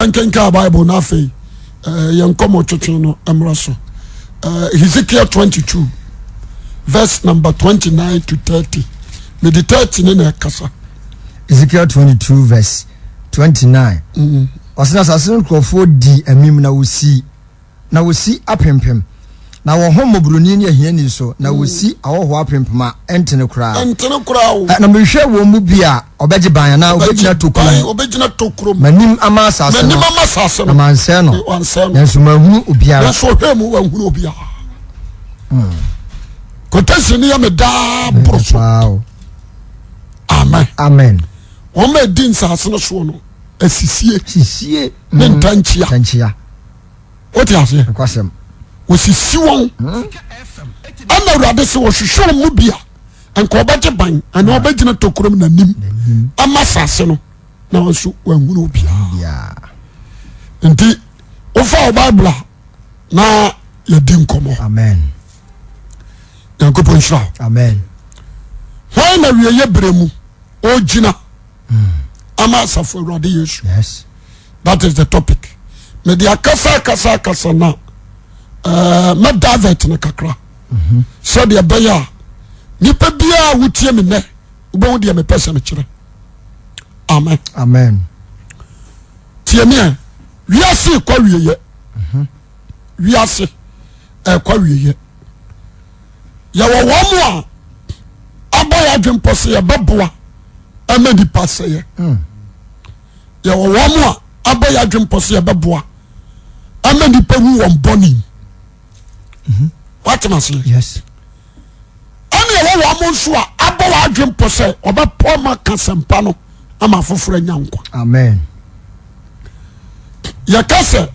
Nkenkan Bible na afei eh, yɛn nkɔmɔ twetwe no mmra so. Eh, Hezekiel 22 verse number 29 to 30. Mede 30 ne na ɛkasa. Ezekiel 22 verse 29. Ɔsɛ na asase no nkurɔfoɔ dii amim na wɔsii na wɔsi apempem, na wɔhom mmɔborɔni ne ahiani so, na wɔsi ahɔhoɔ apempem a ɛntene koraa. Ɛntene koraa o. Na mehwɛ wɔn mu bi a ɔbɛgye ban anaa ɔbɛgyina tokuro mu. Ɔbɛgyina tokuro mu. M'anim ama asase no. M'anim ama asase no. Na mansɛe no. Wansɛe no. Nanso manhunu obiara. Nanso ɔhwɛ mu wanhunu obiara. Quotation ni yɛ me daa boro so. Amen. Amen. Wɔn a ɛdi nsase no soɔ no asisie. Sisie. Ne ntankyia. Ntankyia. Wote aseɛ? Nokwasɛm. Wɔsisi wɔn. Ɛna Awurade sɛ wɔhwehwɛ wɔn mu bi a nka ɔbɛgye ban anaa ɔbɛgyina tokurom n'anim ama asase no na wɔn nso wɔahunu obiara. Nti wofa wo Bible a na yɛdi nkɔmmɔ. Amen. Nyankopɔn nhyira wo. Amen. Hwan na wieyɛ berɛ mu ɔgyina ama asafo Awurade Yesu? Yes. That is the topic. Mede akasa akasa akasa na uh, mɛ divert no kakra sɛdeɛ ɛbɛyɛ a nipa biara wotie me nnɛ wobɛhu deɛ mepɛ sɛ mekyerɛ. Amen. Amen. Tie me a wiase kɔ wieyɛ. Wiase ɛkɔ wieyɛ. Yɛwɔ wɔn mu a abɔ yɛ adwempɔ sɛ yɛbɛboa ama nipa sɛyɛ. Yɛwɔ wɔn mu a abɔ yɛ adwempɔ sɛ yɛbɛboa ama nipa wu wɔn bɔne mu. Wate aseɛ? Yes. Ɛne ɛwɔ wɔn mo nso a abɔ wɔn adwempɔ sɛ ɔbɛpɔ ma ka sɛmpa no ama afoforɔ anya nkwa. Amen. Yɛka sɛ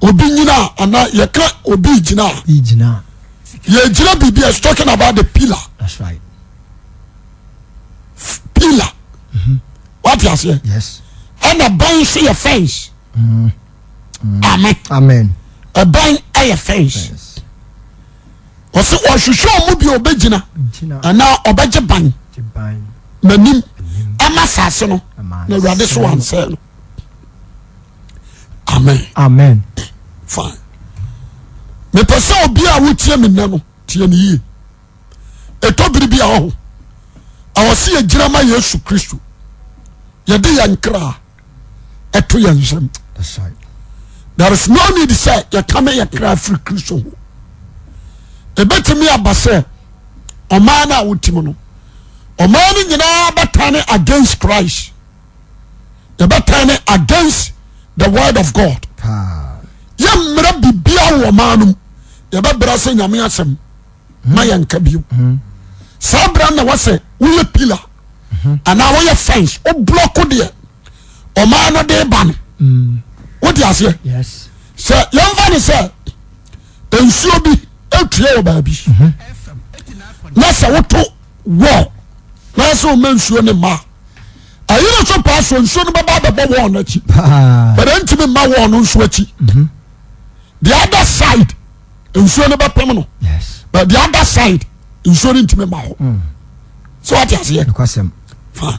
obi nyina a anaa yɛka obi gyina a Gyina. yɛgyina biribi a it's talking about the pillar. That's right. Pillar. Wate aseɛ? Yes. Ɛna ban nso yɛ fence. Amen. Amen. Ɛban ɛyɛ fence. Yes. Ɔsɛ ɔhwehwɛ ɔmo bi a ɔbɛgyina Gyina. anaa ɔbɛgye ban Gye ban. n'anim ama asase no Ama na Awurade so ansɛe no. wansɛe no. Amen. Amen. Fine. Mepɛ sɛ obi a wotie me nnɛ no tie me yie. Ɛtɔ bere bi a ɔho ɛwɔ sɛ yɛgyina ma Yesu Kristo. Yɛde yɛn kra ɛto yɛn nsam. That's right. There is no need sɛ yɛkame yɛn kra firi Kristo ho. Ɛbɛtumi aba sɛ ɔman no a wotim no ɔman no nyinaa bɛtane against Christ. Yɛbɛtane against the word of God. Paa. Yɛmmerɛ bibia wɔ ɔman no mu. Yɛbɛbrɛ sɛ Nyame asɛm ma yɛnka bio. Saa berɛ na wɔsɛ woyɛ pillar anaa woyɛ fence wo block deɛ ɔman no de ba no. Wote aseɛ? Yes. Sɛ yɛmfa ne sɛ nsuo bi atue wɔ baabi na sɛ woto wall na sɛ ɔma nsuo no mma a ɛyere so paa so nsuo no bɛba abɛbɔ wall no akyi Paa. but ɛntumi mma wall no nso akyi. The other side nsuo no bɛpem no Yes. but the other side nsuo no ntumi mma hɔ. So wate aseɛ? Nokwasɛm. Fine.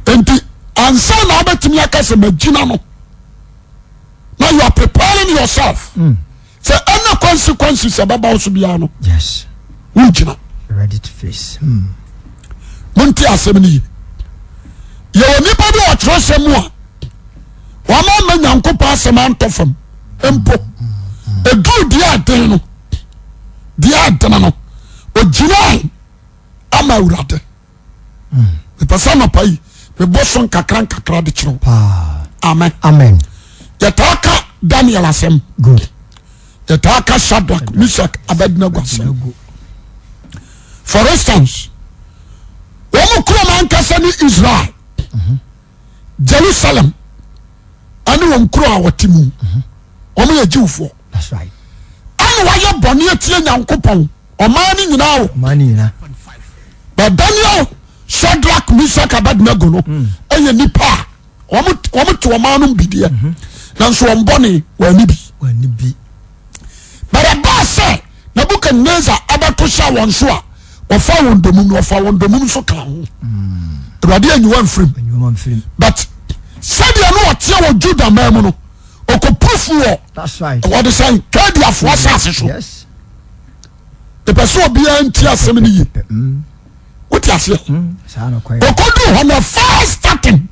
Nti ansa na wobɛtumi aka sɛ magyina no na you are preparing yourself sɛ ɛna consequences ɛbɛba wo so biara no Yes. wogyina. Ready to face. Monte asɛm no ye. Yɛwɔ nnipa bi wɔ kyerɛsɛm mu a wɔn ama Nyankopɔn asɛm antɔ fam mpo. Ɛduru deɛ aden no deɛ adene no ogyinae ama Awurade. Mepɛ sɛ anɔpa yi mebɔ so nkakra nkakra de kyerɛ wo. Paa. Amen. Amen. Yɛtaa ka Daniel asɛm. Good. Yɛtaa ka Shadrach, Meshach, Abednego asɛm. Go. For instance, wɔn kurom ankasa ne Israel, Jerusalem ɛne wɔn kuro a wɔte mu. Wɔn yɛ Jewfoɔ. That's right. Ɛna wɔayɛ bɔne atie Nyankopɔn. Ɔman no nyinaa o. Ɔman no nyinaa. But Daniel, Shadrach, Meshach, Abednego no ɛyɛ nipa a wɔn te ɔman no bi deɛ. Nanso wɔn bɔne wɔn ani bi. Wɔn ani bi. But ɛbaa sɛ Nebuchadnezzar abɛto hyɛ wɔn so a wɔfa wɔn domum no wɔfa wɔn domum nso ka ho. Awurade anyi wɔn mfirim. Anyi wɔn mfirim. But Sɛdeɛ na ɔteɛ wɔ Juda man mu no, ɔkɔpurufu wɔ wɔde sɛn Kaldeafoɔ asase so. Mepɛ sɛ obiara nti asɛm no yie. Wote aseɛ? Ɔkɔduru hɔ no first starting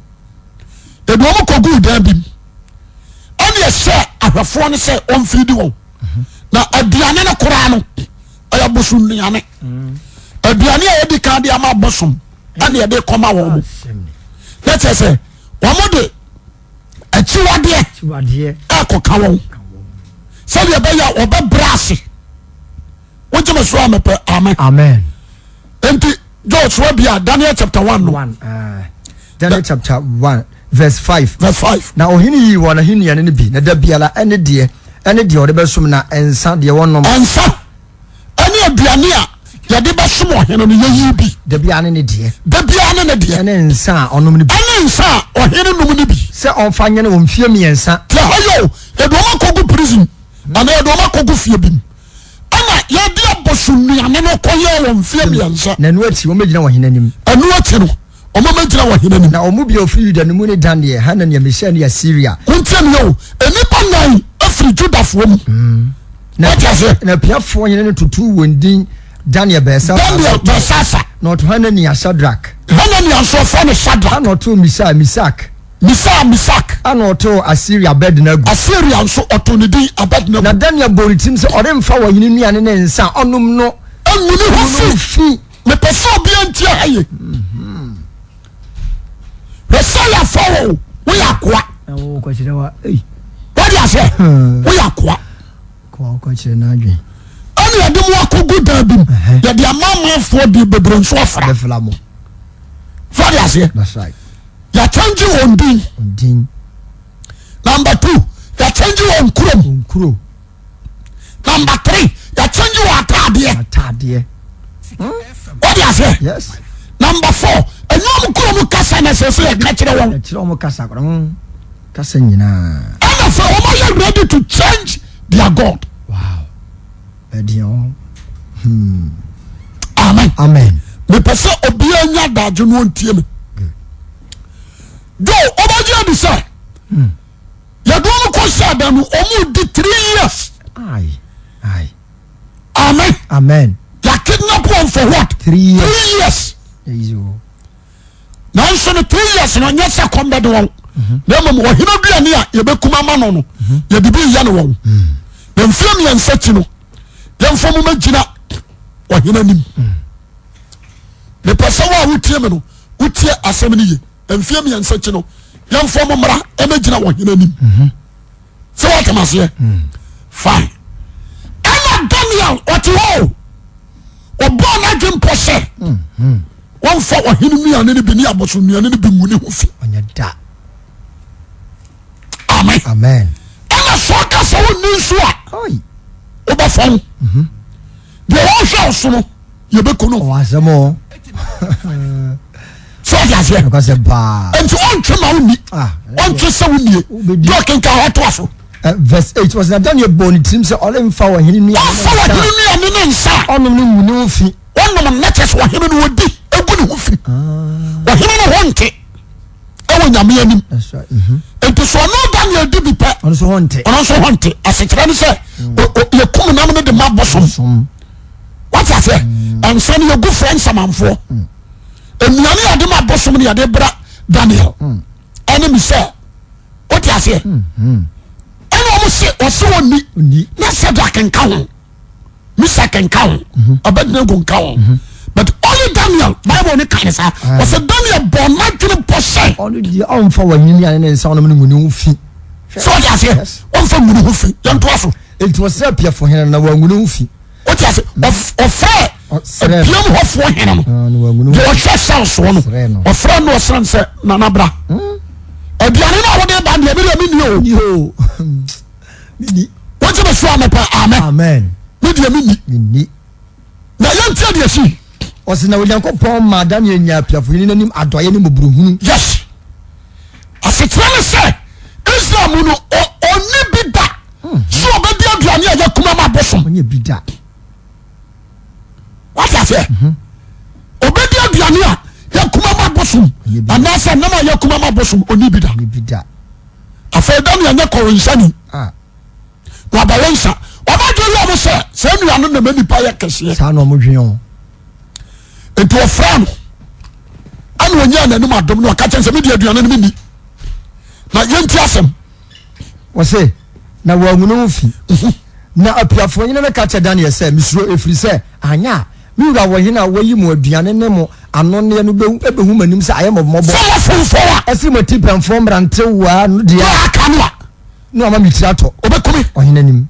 yɛde wɔn kɔguu dan bi mu ɛne ɛhyɛ ahwɛfoɔ no sɛ ɔmfiri di wɔn na aduane no koraa no ɛyɛ bosom nnuane aduane a yɛdi kan de ama bosom ɛne yɛde kɔma wɔn mo na kyerɛ sɛ wɔn de akyiwadeɛ ɛkɔka wɔn sɛdeɛ ɛbɛyɛ a wɔbɛbrɛ ase wogye me so a mepɛ amen amen nti Joshua bia Daniel chapter 1 no one, uh, Daniel chapter 1 verse 5 verse 5 na ɔhene yii wɔn ahennuane no bi na da biara ɛne deɛ ɛne deɛ ɔde bɛsom na nsa deɛ wɔnom nsa ɛne aduane a yɛde bɛsom ɔhene no yɛyi bi da biara ne ne deɛ da biara ne ne deɛ ɛne nsa a ɔnom no bi ɛne nsa a ɔhene nom no bi sɛ ɔmfa nyene wɔn mfie mmiɛnsa tiɛ ha yɛ o yɛde wɔn akɔgu prison anaa yɛde wɔn akɔgu fie bi mu ɛna yɛde abosom nnuane no kɔyɛɛ wɔn mfeɛ mmiɛnsa. Na ɛno akyi wɔbɛgyina ɔhene anim. Ɛno akyi no wɔbɛgyina ɔhene anim. Na wɔn mu bi a wɔfiri Yuda no mu ne Daniel, Hanania, Misael ne Asaria. Montie me o, nnipa nnan firi Judafoɔ mu. Mm. Na, Wate aseɛ? Na apiafoɔ hene no totoo wɔn din Daniel Belsasar. Daniel Belsasar. Na ɔto Hanania Shadrach. Hanania nso ɔfrɛ no Shadrach. Ɛna ɔtoo Misael Misak. Misael Misak. Ɛna ɔtoo Asiria Abednego. Asiria nso ɔtoo ne din Abednego. Na Daniel bɔɔ ne tirim sɛ ɔremfa ɔhene nnuane ne nsa a ɔnom no ngu ne ho fi. Mepɛ sɛ obiara ntie ha ye. Hwɛ sɛ yɛafa wo, woyɛ akoa. Wode aseɛ, woyɛ akoa. Ɛna yɛde mo akɔgu dan bi mu, yɛde ama amanfoɔ de bebree nso afra. Wode aseɛ, yɛakyɛngye wɔn din. Number two, yɛakyɛngye wɔn kurom. Number three, yɛakyɛngye wɔn ataadeɛ. Ataadeɛ. Wode aseɛ. Yes. Number four, ɛnyɛ wɔn kurom kasa na ɛsɛ sɛ yɛka kyerɛ wɔn. Ɛkyerɛ wɔn kasa koraa. Hmm. Kasa nyinaa. Ɛna sɛ wɔn ayɛ ready to change their God. Wow. Ɛdeɛ wɔn. Hmm. Amen. Amen. Mepɛ sɛ obiara nya adagye no ɔntie me. Do ɔbɛgye adi sɛ yɛde wɔn kɔ hyɛ ada no wɔn di 3 years. Aye. Aye. Amen. Amen. Yɛ kidnap wɔn for what? 3 years. 3 years. Easy o. Nanso no 3 years no nyɛ sɛ kɔm bɛde wɔn. Na mmom ɔhene aduane a yɛbɛkum ama no no yɛde bi yɛ no wɔn. Na mfeɛ 3 akyi no yɛmfa mu mɛgyina ɔhene anim. Mepɛ sɛ wo a wotie me no wotie asɛm no ye. Mfeɛ 3 akyi no yɛmfa mu mmra ɛmɛgyina ɔhene anim. Sɛ woatem aseɛ? Fine. Ɛna Daniel ɔte hɔ o. Ɔbɔɔ n'adwene mpɔ sɛ wɔmfa ɔhene nnuane no bi ne abosom nnuane no bi ngu ne ho fi. Amen. Amen. Ɛna sɛ ɔka sɛ wonni nso a wobɛfɔn. Deɛ wɔhwɛ wo so no yɛbɛku no. Ɔwɔ asɛm o. Sɛ ɔde aseɛ. Ɔka sɛ paa. Nti ɔntwe ma wonni. Ah, Ɔntwe sɛ wonnie. Wobɛdi. Deɛ ɔkenkan hɔ toa so. Verse 8 ɔsɛ na Daniel bɔɔ ne tirim sɛ ɔremfa ɔhene nnuane ne Ɔmfa nsa ɔhene nnuane ne nsa a ɔnom no ngu ne ho fi. ɔnom no kyɛ sɛ ɔhene no ɔdi egu ne ho fi. Ɔhene no ho nte ɛwɔ Nyame anim. That's right. Mhm. Nti sɛ ɔno Daniel di bi pɛ Ɔno nso ho nte. ɔno nso ho nte. Asekyerɛ ne sɛ yɛkum nam no de ma bosom. Som. Wate aseɛ? Nsa no yɛgu frɛ nsamanfoɔ. Nnuane a yɛde ma bosom no yɛde bra Daniel ɛne Misael. Wote aseɛ? Ɛna wɔn se ɔse wɔn ni na Shadrach nka ho, Meshach nka ho, Abednego nka ho. But only Daniel, Bible ne ka ne saa. Ɔsɛ Daniel bɔ n'adwene bɔ sɛ. Ɔno deɛ ɔmfa wɔn nnuane ne nsa ɔnom no ngu ne ho fi. Sɛ ɔde aseɛ, ɔmfa ngu ne ho fi. Yɛntoa so. Enti ɔsrɛ apiafo hene no na wangu ne ho fi. Wote ase? Ɔfrɛ apiam hɔfoɔ hene no, deɛ ɔhwɛ sɛl soɔ no, ɔfrɛ no ɔsrɛ no sɛ nana bra. Aduane no a wode ba deɛ medeɛ menni o. Wogye me so a mepɛ amen. Me deɛ menni. Na yɛntie deɛ si. Ɔse na Onyankopɔn maa Daniel nyaa apiafohene no anim adɔeɛ ne mmɔborɔhunu. Yes. Asekyerɛ ne sɛ Israel mu no ɔnni bi da sɛ ɔbɛdi aduane a yɛkum ama abosom. Ɔnyɛ bi da. Wate aseɛ? Ɔbɛdi aduane a yɛkum ama abosom. Anaasɛ nam a yɛkum ama bosom ɔni bi da. Afei Daniel nyɛ kɔwensani. Ah. Na ɔbɛwe nsa. Wɔn adwene yɛ wɔn sɛ saa nnua no na ɛma nipa yɛ kɛseɛ. Saa na wɔn dwen o. Nti ɔfrɛ no ɛna ɔnyaa n'anim adom no ɔka kyɛn sɛ medi aduane no menni na yɛnti asɛm. Wɔse na wɔangu ne ho fi. Na apiafoɔ hene no ka kyerɛ Daniel sɛ, Mesuro, ɛfiri sɛ anyɛ a, me wura wɔ hene a wayi mo aduane ne mo anonneɛ no bɛhu m'anim sɛ ayɛ mmɔbɔmmɔbɔ. Sɛ moafomfɔn a. Ɛsene mo atipɛnfoɔ mmerantewaa no deɛ a. Aka no a. Na wama me tiri atɔ. Ɔbɛku me. Ɔhene anim.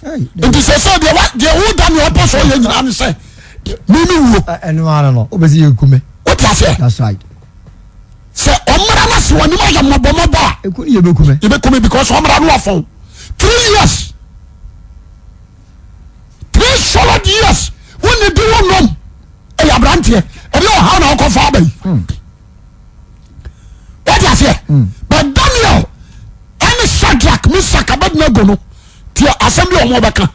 Nti sɛ sɛ deɛ deɛ woda deɛ ɔpɛ sɛ ɔyɛ nyinaa ne sɛ meme wuo. Ɛno ara no wobɛsɛ yɛku me. Wote aseɛ? That's right. Sɛ ɔmmra no se w'anim ayɛ mmɔbɔmmɔbɔ a. Ɛku ne yɛbɛku me. Yɛbɛku me because ɔmmra no wafɔn. 3 years. 3 solid years. Wonni di wo nom. Ɛyɛ aberanteɛ. Ɛdeɛ ɔhaw na wokɔfa aba yi. Wote aseɛ? But Daniel ɛne Shadrach, Meshach, Abednego no tie asɛm bi a wɔn bɛka.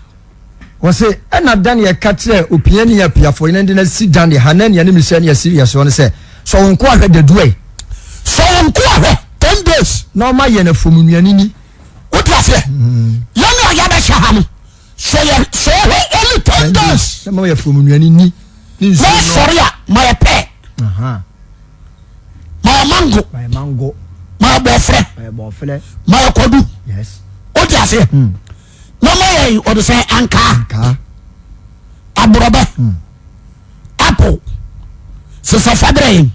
Wɔse, ɛna Daniel ka kyerɛɛ opiani apiafoɔ yi na de no asi Daniel, Hanania ne Misael ne Asaria soɔ no sɛ, Sɔ wo nkoa hwɛ dadu ɛ. Sɔ wo nkoa hwɛ 10 days. Na ɔma yɛn afuom nnuane ni. Wote aseɛ? Yɛn a yɛabɛhyɛ ha no, sɔ yɛ sɔ hwɛ only 10 days. Na ma yɛn afuom nnuane ni. Ne nsuo Na nom. ɔsɔre a, ma yɛ pɛɛ. Aha. Ma yɛ mango. Ma yɛ mango. Ma yɛ bɔɔfrɛ. Ma yɛ bɔɔfrɛ. Ma yɛ kwadu. Yes. Wote aseɛ? Na ma yɛ ɔde sɛ ankaa. Ankaa. Aborɔbɛ. Apple. Sesa fa brɛ yɛn.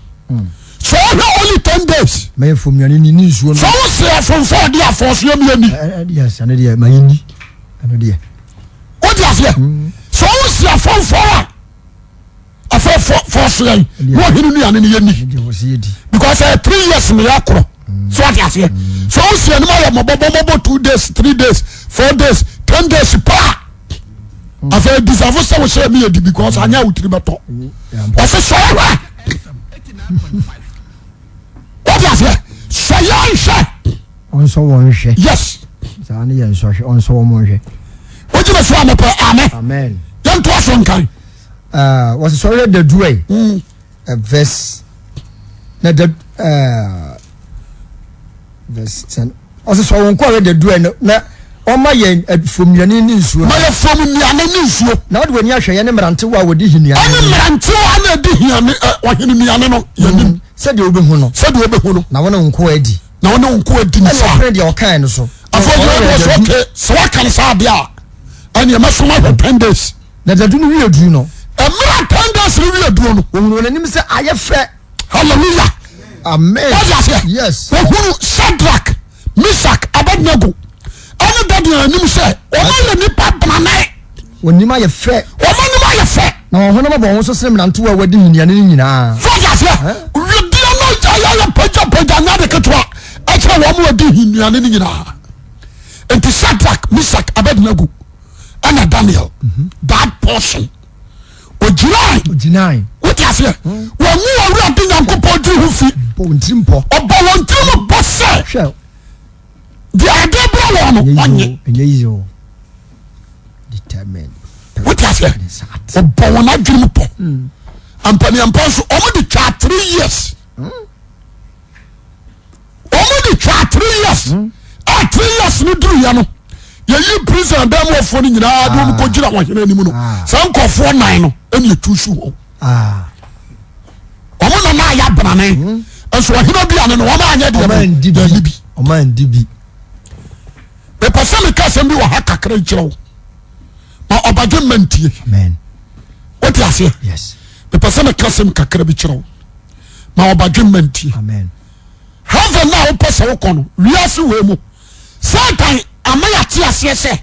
Sɛ ɔhwɛ only 10 days. Ma yɛ afuom nnuane ni ne nsuo nom. Sɛ wo se afomfo ɔde afɔ so yɛ mi ani. Yes, ɛno deɛ ma yɛ ni. Ɛno deɛ. Wote aseɛ? Sɛ wo se afomfo a. Afei fɔ so yɛn na ɔhene nnuane no yɛni because ɛyɛ 3 years na yɛkorɔ so ɔte aseɛ sɛ wosi anim ayɛ mɔbɔbɔmɔbɔ 2 days, 3 days, 4 days, 10 days paa, afei disafo sɛ wohyɛ mi yɛ di because anyɛ a wotiri bɛtɔ. Ɔsɛ sɔ hwɛ, wote aseɛ, sɔ yɛn hwɛ. Ɔnsɔ wɔn hwɛ. Yes. Saa ne yɛn sɔhwɛ, ɔnsɔ wɔn hwɛ. Wogyina so a mepɛ amen. Amen. Yɛntoa so nkan. Ah, wɔsɛ sɔre dadu ɛ. Verse na da verse 10. Ɔsɛ sɔ wɔn kɔre dadu ɛ na ɔma yɛn fam nnuane ne nsuo. Ma yɛ fam nnuane ne nsuo. Na ɔde w'ani ahwɛ yɛn ne mmerantewa a wɔdi hia nnuane. Ɛne mmerantewa na ɛdi hia ne ɔhene nnuane no yɛn nim. Sɛdeɛ wobɛhu no. Sɛdeɛ wobɛhu no. Na wɔne wo nkoa adi. Na wɔne wo nkoa adi ne saa. Ɛna ɔpene deɛ ɔkae no so. Afei ɔgyina hɔ sɛ okay sɛ waka no saa adeɛ a ɛneɛ mɛsoma hwɛ 10 days. Na dadu no wie duru no. Mmerɛ a 10 days no wie duro no. Wɔhunu wɔn anim sɛ ayɛ fɛ. Hallelujah. Amen. Wọ́n di aseɛ. Yes. Wɔhunu Shadrach, Meshach, Abednego ɛne Daniel anim sɛ wɔn ayɛ nipa brane. Wɔn anim ayɛ fɛ. Wɔn anim ayɛ fɛ. Na wɔn honam abɔ wɔn so sene mmerantewa a wɔadi nnuane no nyinaa. So ɔdi aseɛ. Wedeɛ no ayɛ yɛ pagyapagya nyɛ ade ketewa ɛkyerɛ wɔn a wɔdi nnuane no nyinaa. Nti Shadrach, Meshach, Abednego ɛna Daniel that portion ogyinae. Ogyinae. Wote aseɛ? Wɔn mu Awurade Nyankopɔn di ho fi. Bɔ wɔn tirim pɔ. Ɔbɔ wɔn tirim pɔ sɛ. Hwɛ. Deɛ ade brɛ wɔn no ɔnye. Ɛnyɛ easy o. Determined. Wote aseɛ? Ɔbɔ wɔn adwene mu pɔ. Ampaniampa nso wɔn de twaa 3 years. Wɔn de twaa 3 years. A 3 years no duru yɛ no, yɛyi prison dan mu ɔfoɔ no nyinaa de wɔn kɔ gyina ɔhene anim no. Saa nkɔfoɔ nan no ɛna etu su hɔ. Wɔn nana ayɛ abrane nso ɔhene aduane no wɔn anyɛ deɛ bɛ bi. Wɔn andi bi. Mepɛ sɛ meka asɛm bi wɔ ha kakra nkyerɛ wo ma ɔbadwe mma ntie. Wote aseɛ? Mepɛ sɛ meka asɛm kakra bi kyerɛ wo ma ɔbadwe mma ntie. Heaven na wopɛ sɛ wokɔ no, wiase wei mu Satan ama yɛate aseɛ sɛ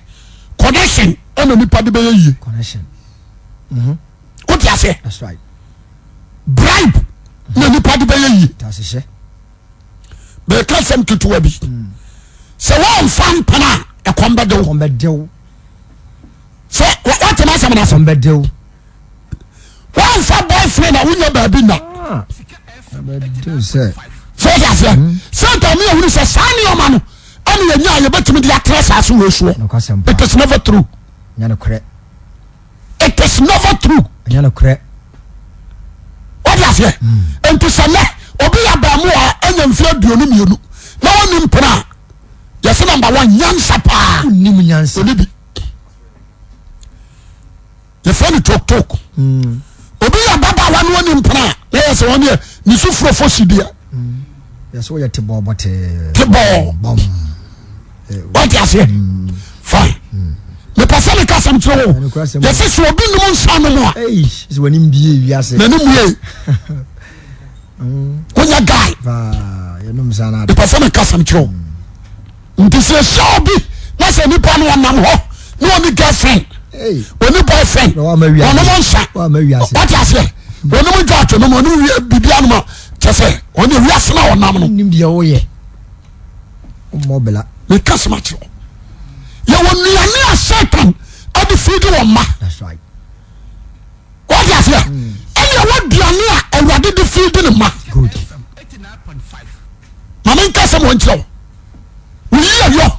connection ɛna nipa de bɛyɛ yie. Wote aseɛ? Bribe na nipa de bɛyɛ yie. Meka asɛm ketewa bi sɛ wɔmfa mpena a ɛkɔm bɛde wo. Sɛ wote m'asɛm no ase, wɔmfa boyfriend a wonya baabi nna. Sɛ wote aseɛ, Satan ne ahunu sɛ saa nneɛma no ɛne yɛnya a yɛbɛtumi de atra asase wei soɔ. It is never true. It is never true. Wode aseɛ? Nti sɛ nɛ Obi yɛ abaamuwa anya mfe 22 na ɔnni mpena a, yɛsɛ number one nyansa paa. Wonnim nyansa. Ɔni bi. Yɛfrɛ no tok-tok. Obi yɛ ababaawa na ɔnni mpena a, na yɛ sɛ wɔn deɛ ne su furofo si deɛ. Yɛsɛ woyɛ tebɔɔ bɔtee. Tebɔɔ. Bɔm. Wate aseɛ? Fine. Mepɛ sɛ meka asɛm kyerɛ wo. Yɛsɛ sɛ obi nom nsa nom a. Sɛ w'anim bie wiase. N'anim bie. Wonya guy. Mepɛ sɛ meka asɛm kyerɛ wo. Nti sɛ ɛhyɛ obi na sɛ nipa no ɔnam hɔ na ɔne girlfriend ɔne boyfriend ɔnom nsa wate aseɛ ɔnom dwa nom ɔne biribi anom a kyɛ sɛ ɔne wiase na ɔnam no. Nim deɛ woyɛ. Mmɔ bla. Meka sɛm akyerɛ wo. Yɛwɔ nnuane a Satan de fiidi wɔn mma. That's right. Wate aseɛ? Ɛne ɛwɔ aduane a Awurade de fiidi ne mma. Good. Ma menka sɛm wɔn kyerɛ wo. Woyi ayɔ.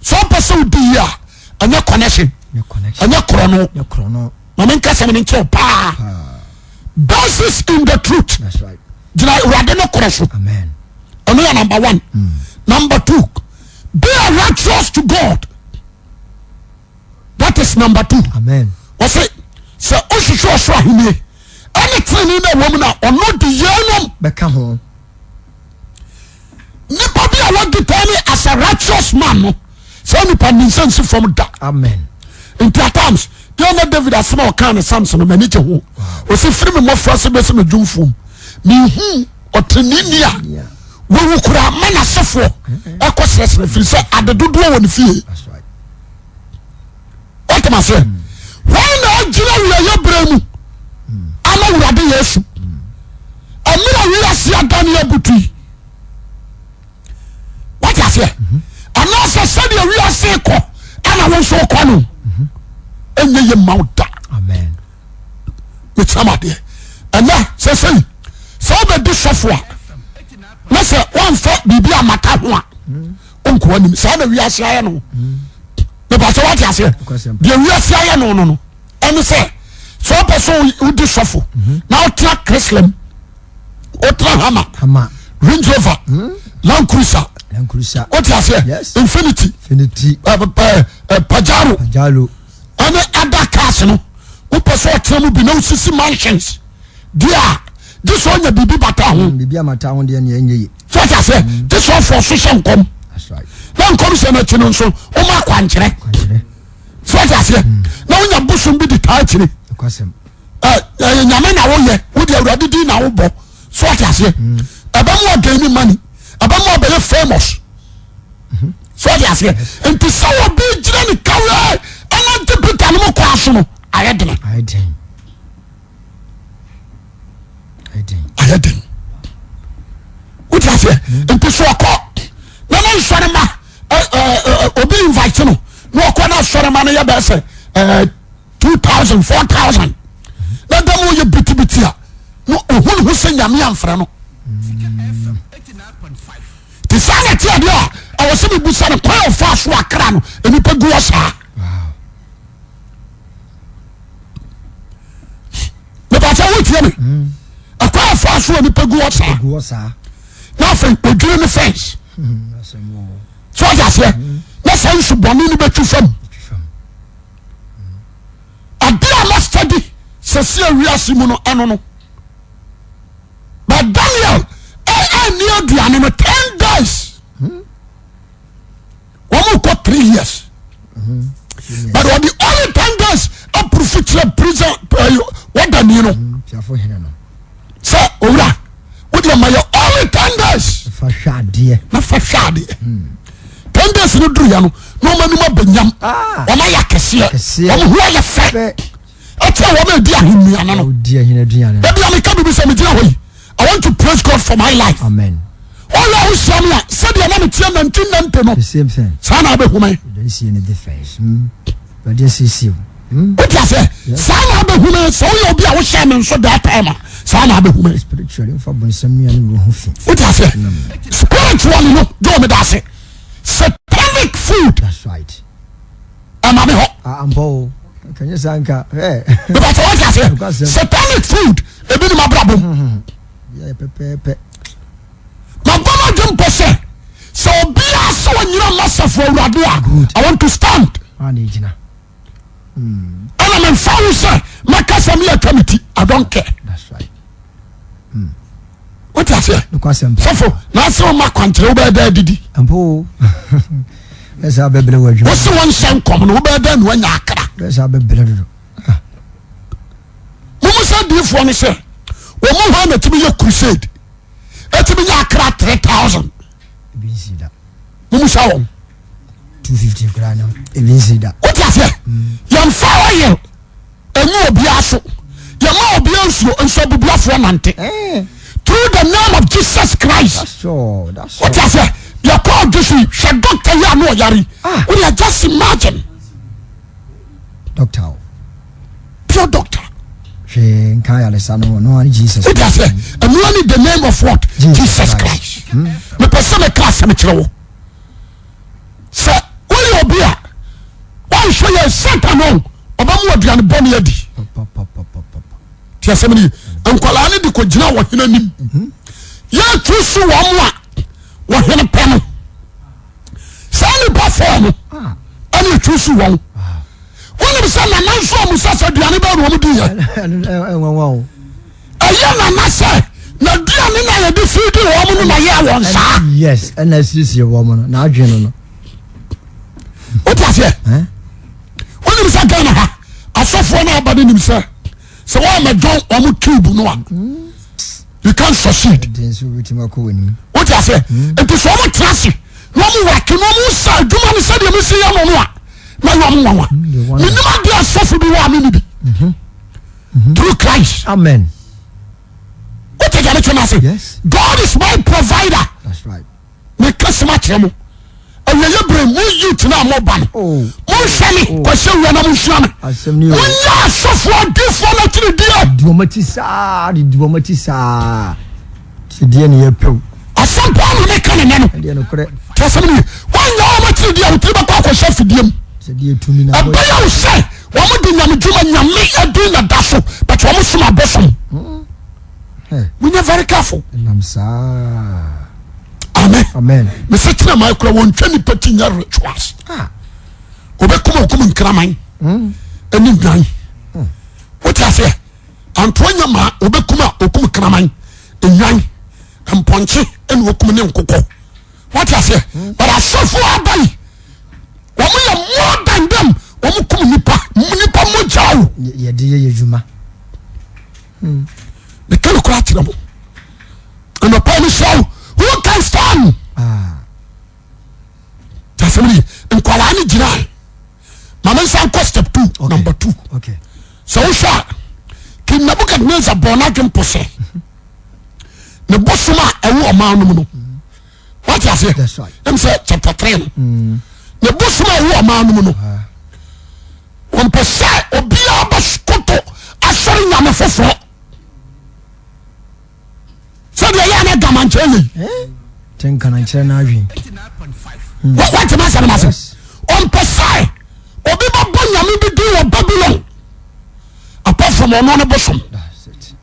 Sɛ wopɛ sɛ wodi yie a, ɛnyɛ connection. Ɛnyɛ korɔno. Ma menka sɛm no nkyerɛ wo paa. Basis in the truth. That's right. Gyina Awurade no korɛ so. Amen. Ɛno yɛ number one. Number two, be a righteous to God. That is number two. Amen. Wɔsi sɛ wohwehwɛ ɔsoro ahenni ɛne tenenee na ɛwɔ mu na ɔno de yeinom Bɛka ho. Nipa bi a wɔdi pɛn ne as a righteous man no saa nipa ne nsa nsi fam da. Amen. Nti at times yɛn na David asɛm a ɔkaa ne Psalms no m'ani gye ho. Ɔsi firi me mmɔfra se bɛsi me dwomfoɔ mu mehu ɔtenini a wawu koraa ma n'asefoɔ ɛkɔ srɛsrɛ firi sɛ ade dodoɔ wɔ ne fie. That's right. Wotem aseɛ? Wɔn na agyina wieyɛ berɛ mu ama Awurade Yesu. Mmerɛ wiase adane abutu yi. Wote aseɛ? Anaasɛ sɛdeɛ wiase kɔ ɛna wo nso kɔ no ɛnyɛ yɛ mma wo da. Amen. Mekyerɛ m adeɛ. Ɛnɛ sɛ sɛi sɛ wobɛdi sɔfo a na sɛ woamfa biribi amata ho a ɔnkɔ anim. Saa na wiase ayɛ no. Mepɛ sɛ woate aseɛ. Deɛ wiase ayɛ no no no ɛne sɛ sɛ wopɛ sɛ wodi sɔfo na wotena Chrislam wotena Hama Hama. Range Rover Land Cruiser Land Cruiser. wote aseɛ Yes. Infinity Infinity. Pajero Pajero. ɛne other cars no wopɛ sɛ ɔtena mu bi na wosisi mansions deɛ a gye sɛ ɔnya biribi bata ho Biribi amata ho deɛ neɛ ɛnyɛ yie. so ɔte aseɛ gye sɛ ɔfɔ so hyɛ nkɔm That's right. na nkɔm hyɛ no akyi no nso woma akwankyerɛ Kwankyerɛ. so ɔte aseɛ na wonya bosom bi de taa akyire Nokwasɛm. Ɛyɛ nyame na woyɛ wode awurade din na wobɔ so ɔte aseɛ ɛbɛma ɔgain ne money ɛbɛma ɔbɛyɛ famous so ɔte aseɛ nti sɛ obi gyina ne kawɛ ɛnante Peter no mu kɔ aso no ayɛ dene Ayɛ den. Ayɛ den. Ayɛ den wote aseɛ nti so ɔkɔ na ne nsɔre ma obi invite no na ɔkɔ na asɔre ma no yɛ bɛɛ sɛ 2000 4000 na dɛm ɔyɛ bitibiti a na ohun ho sɛ nyame amfrɛ no te saa na te adeɛ a ɛwɔ sɛ mebusa no kwan a ɔfa so akra no nnipa gu hɔ saa mepatɛ wotie me ɛkwan a ɔfa so a nnipa gu hɔ saa Gu hɔ saa. na afei odwiri ne fence Asɛm wɔ hɔ. so ɔte aseɛ na saa nsu bɔne no bɛtwi fam Twi fam. Ade a na study sɛsi a wiase mu no ɛno no but Daniel ɛnni aduane no 10 days wɔn kɔ 3 years but wɔde only 10 days aprove kyerɛ prison wɔdani no Piafo hene no. sɛ owura wode ɔma yɛ only 10 days Fa hwɛ adeɛ. Na fa hwɛ adeɛ. 10 days no duruyɛ no na ɔma anim abɛnyam Ah. ɔma yɛ akɛseɛ Akɛseɛ. ɔmo ho ayɛ fɛ Fɛ. ɛkyɛ wɔn a ɛdi ahennuane no. Odi ahene aduane no. Dabi a meka biribi sɛ megyina hɔ yi, I want to praise God for my life. Amen. Ɔyɛ a wohyia me a sɛdeɛ na meteɛ 1990 no The same thing. saa na abɛhu me. You don't see any difference. Awurade asiesie wo. Wote aseɛ? Saa na abɛhu me sɛ woyɛ obi a wohyɛ me nso that time a saa na abɛhu me. Spiritually mfa bonsam nnuane wɔ ho fi. Wote aseɛ? Spiritually no gye omi da ase. Satanic food That's right. ɛma me hɔ. Ah, ampa o. Kanyɛ saa nka. Hey. Because wote aseɛ? Nokwasɛm. Satanic food ebi ni ma brabɔ mu. Yɛ pɛpɛɛpɛ. adwene mpɔ sɛ sɛ obiara sɛ ɔnyina mma safo awurade a, I want to stand. Ɛna memfa ho sɛ mɛka sɛ meyɛ atwa me ti, I don't care. Wote aseɛ? Sɔfo na asɛ wɔma akwankyerɛ wobɛyɛ dɛ adidi. Wose wɔnhyɛ nkɔm no wobɛyɛ dɛ na wanya akra. Momu sɛ diifoɔ no sɛ wɔn mu hɔ na tumi yɛ crusade ɛtumi nya akra 3000. Momu sɛ wɔn. Wote aseɛ? Yɛmfa oil ɛngu obiara so, yɛma obiara nsuo nso abubuafoɔ nante eh. through the name of Jesus Christ. Wote aseɛ? Yɛkɔ ɔdwe so yi, hwɛ doctor yi a na ɔyare. Ah. Wodeɛ just imagine. Doctor o. Pure doctor. Hwee nka ayaresa no ho, no Jesus. Wote aseɛ? Ɛnoa ne the name of what? Jesus Christ. Hmm. Mepɛ sɛ meka asɛm kyerɛ wo. Sɛ woyɛ obi a wɔnhwɛ yɛ Satan o, ɔbɛmu aduane bɔne adi. Te asɛm no ye. Nkwadaa no de kɔgyina ɔhene anim. Mhm. Yɛtu so wɔn a wɔhene pɛ no. Saa nipa fɔɔ no ah. ɛne ɛtu so wɔn. Ah. Wonim sɛ nana nso a musa sɛ aduane bɛɛ na wɔn di yɛ. Ɛyɛ nana sɛ n'aduane na yɛde fiidi wɔn no na yɛ wɔn saa. Yes, ɛna asiesie wɔn no n'adwene no. Wote aseɛ? Wonim sɛ Ghana ha asɔfoɔ no aba no nim sɛ sɛ wɔamɛdɔn wɔn tube no a you can't succeed. Wote aseɛ? Nti sɛ wɔn tena ase na wɔn wake na wɔn sa adwuma no sɛdeɛ mesi yɛ no no a na yɛ wɔn nwanwa. Menim adeɛ asɔfo bi wɔ a menni bi. Through Christ. Amen. Wote deɛ mekyɛ no ase? Yes. God is my provider. That's right. Meka sɛm akyerɛ mo. Awieɛ berɛ mo youth no a moba no. Oh. Monhwɛ me oh. kɔhyɛ wura na monsua me. Asɛm ni o. Monyɛ asɔfoɔ adiifoɔ no akyirideɛ. Di wɔn akyi saa de di wɔn akyi saa. Deɛ ne yɛ pɛw. Asɛm paa na meka ne nɛ no. Ɛdeɛ nokorɛ. Te asɛm no ye. Woanyɛ wɔn akyirideɛ a wo tiri bɛkɔ akɔhyɛ afidie mu. Sɛdeɛ tumi na. Ɛbɛyɛ wo sɛ wɔn de nyame dwuma nyame ɛdin na da so but wɔn som abosom. Hmm. Munyɛ very careful. Ɛnam saa. Amen. Amen. Mese kyerɛ maa kura wɔn ntwa nipa ti nyɛ rituals. Ah. Obekum okum nkraman. Hmm. Ɛne nwan. Hmm. Wote aseɛ? Antoa nya maa obekum a okum kraman, nwan, mpɔnkye ɛna okum ne nkokɔ. Wote aseɛ? But asɔfo aba yi wɔn yɛ more than them wɔn kum nipa nipa mogya o. Yɛde yɛ yɛ adwuma. Meka no koraa kyerɛ mo anɔpa yi mesrɛ wo who can stand Ah. tasɛm no ye nkwadaa no gyina ma me nsa nkɔ step two Okay. number two Okay. sɛ wohwɛ a King Nebuchadnezzar bɔɔ n'adwene po sɛ ne bosom a ɛwɔ ɔman no mu no wate aseɛ That's right. ɛm sɛ chapter 3 no ne bosom a ɛwɔ ɔman no mu no wɔmpɛ sɛ obiara bɛkoto asɔre nyame foforɔ sɛdeɛ yɛ ana gamankyerɛ yɛ yi Tenkana nkyerɛ n'adwene. wate ma asɛm no ase ɔmpɛ sɛ obi bɛbɔ nyame bi din wɔ Babylon apart from ɔno ne bosom That's it.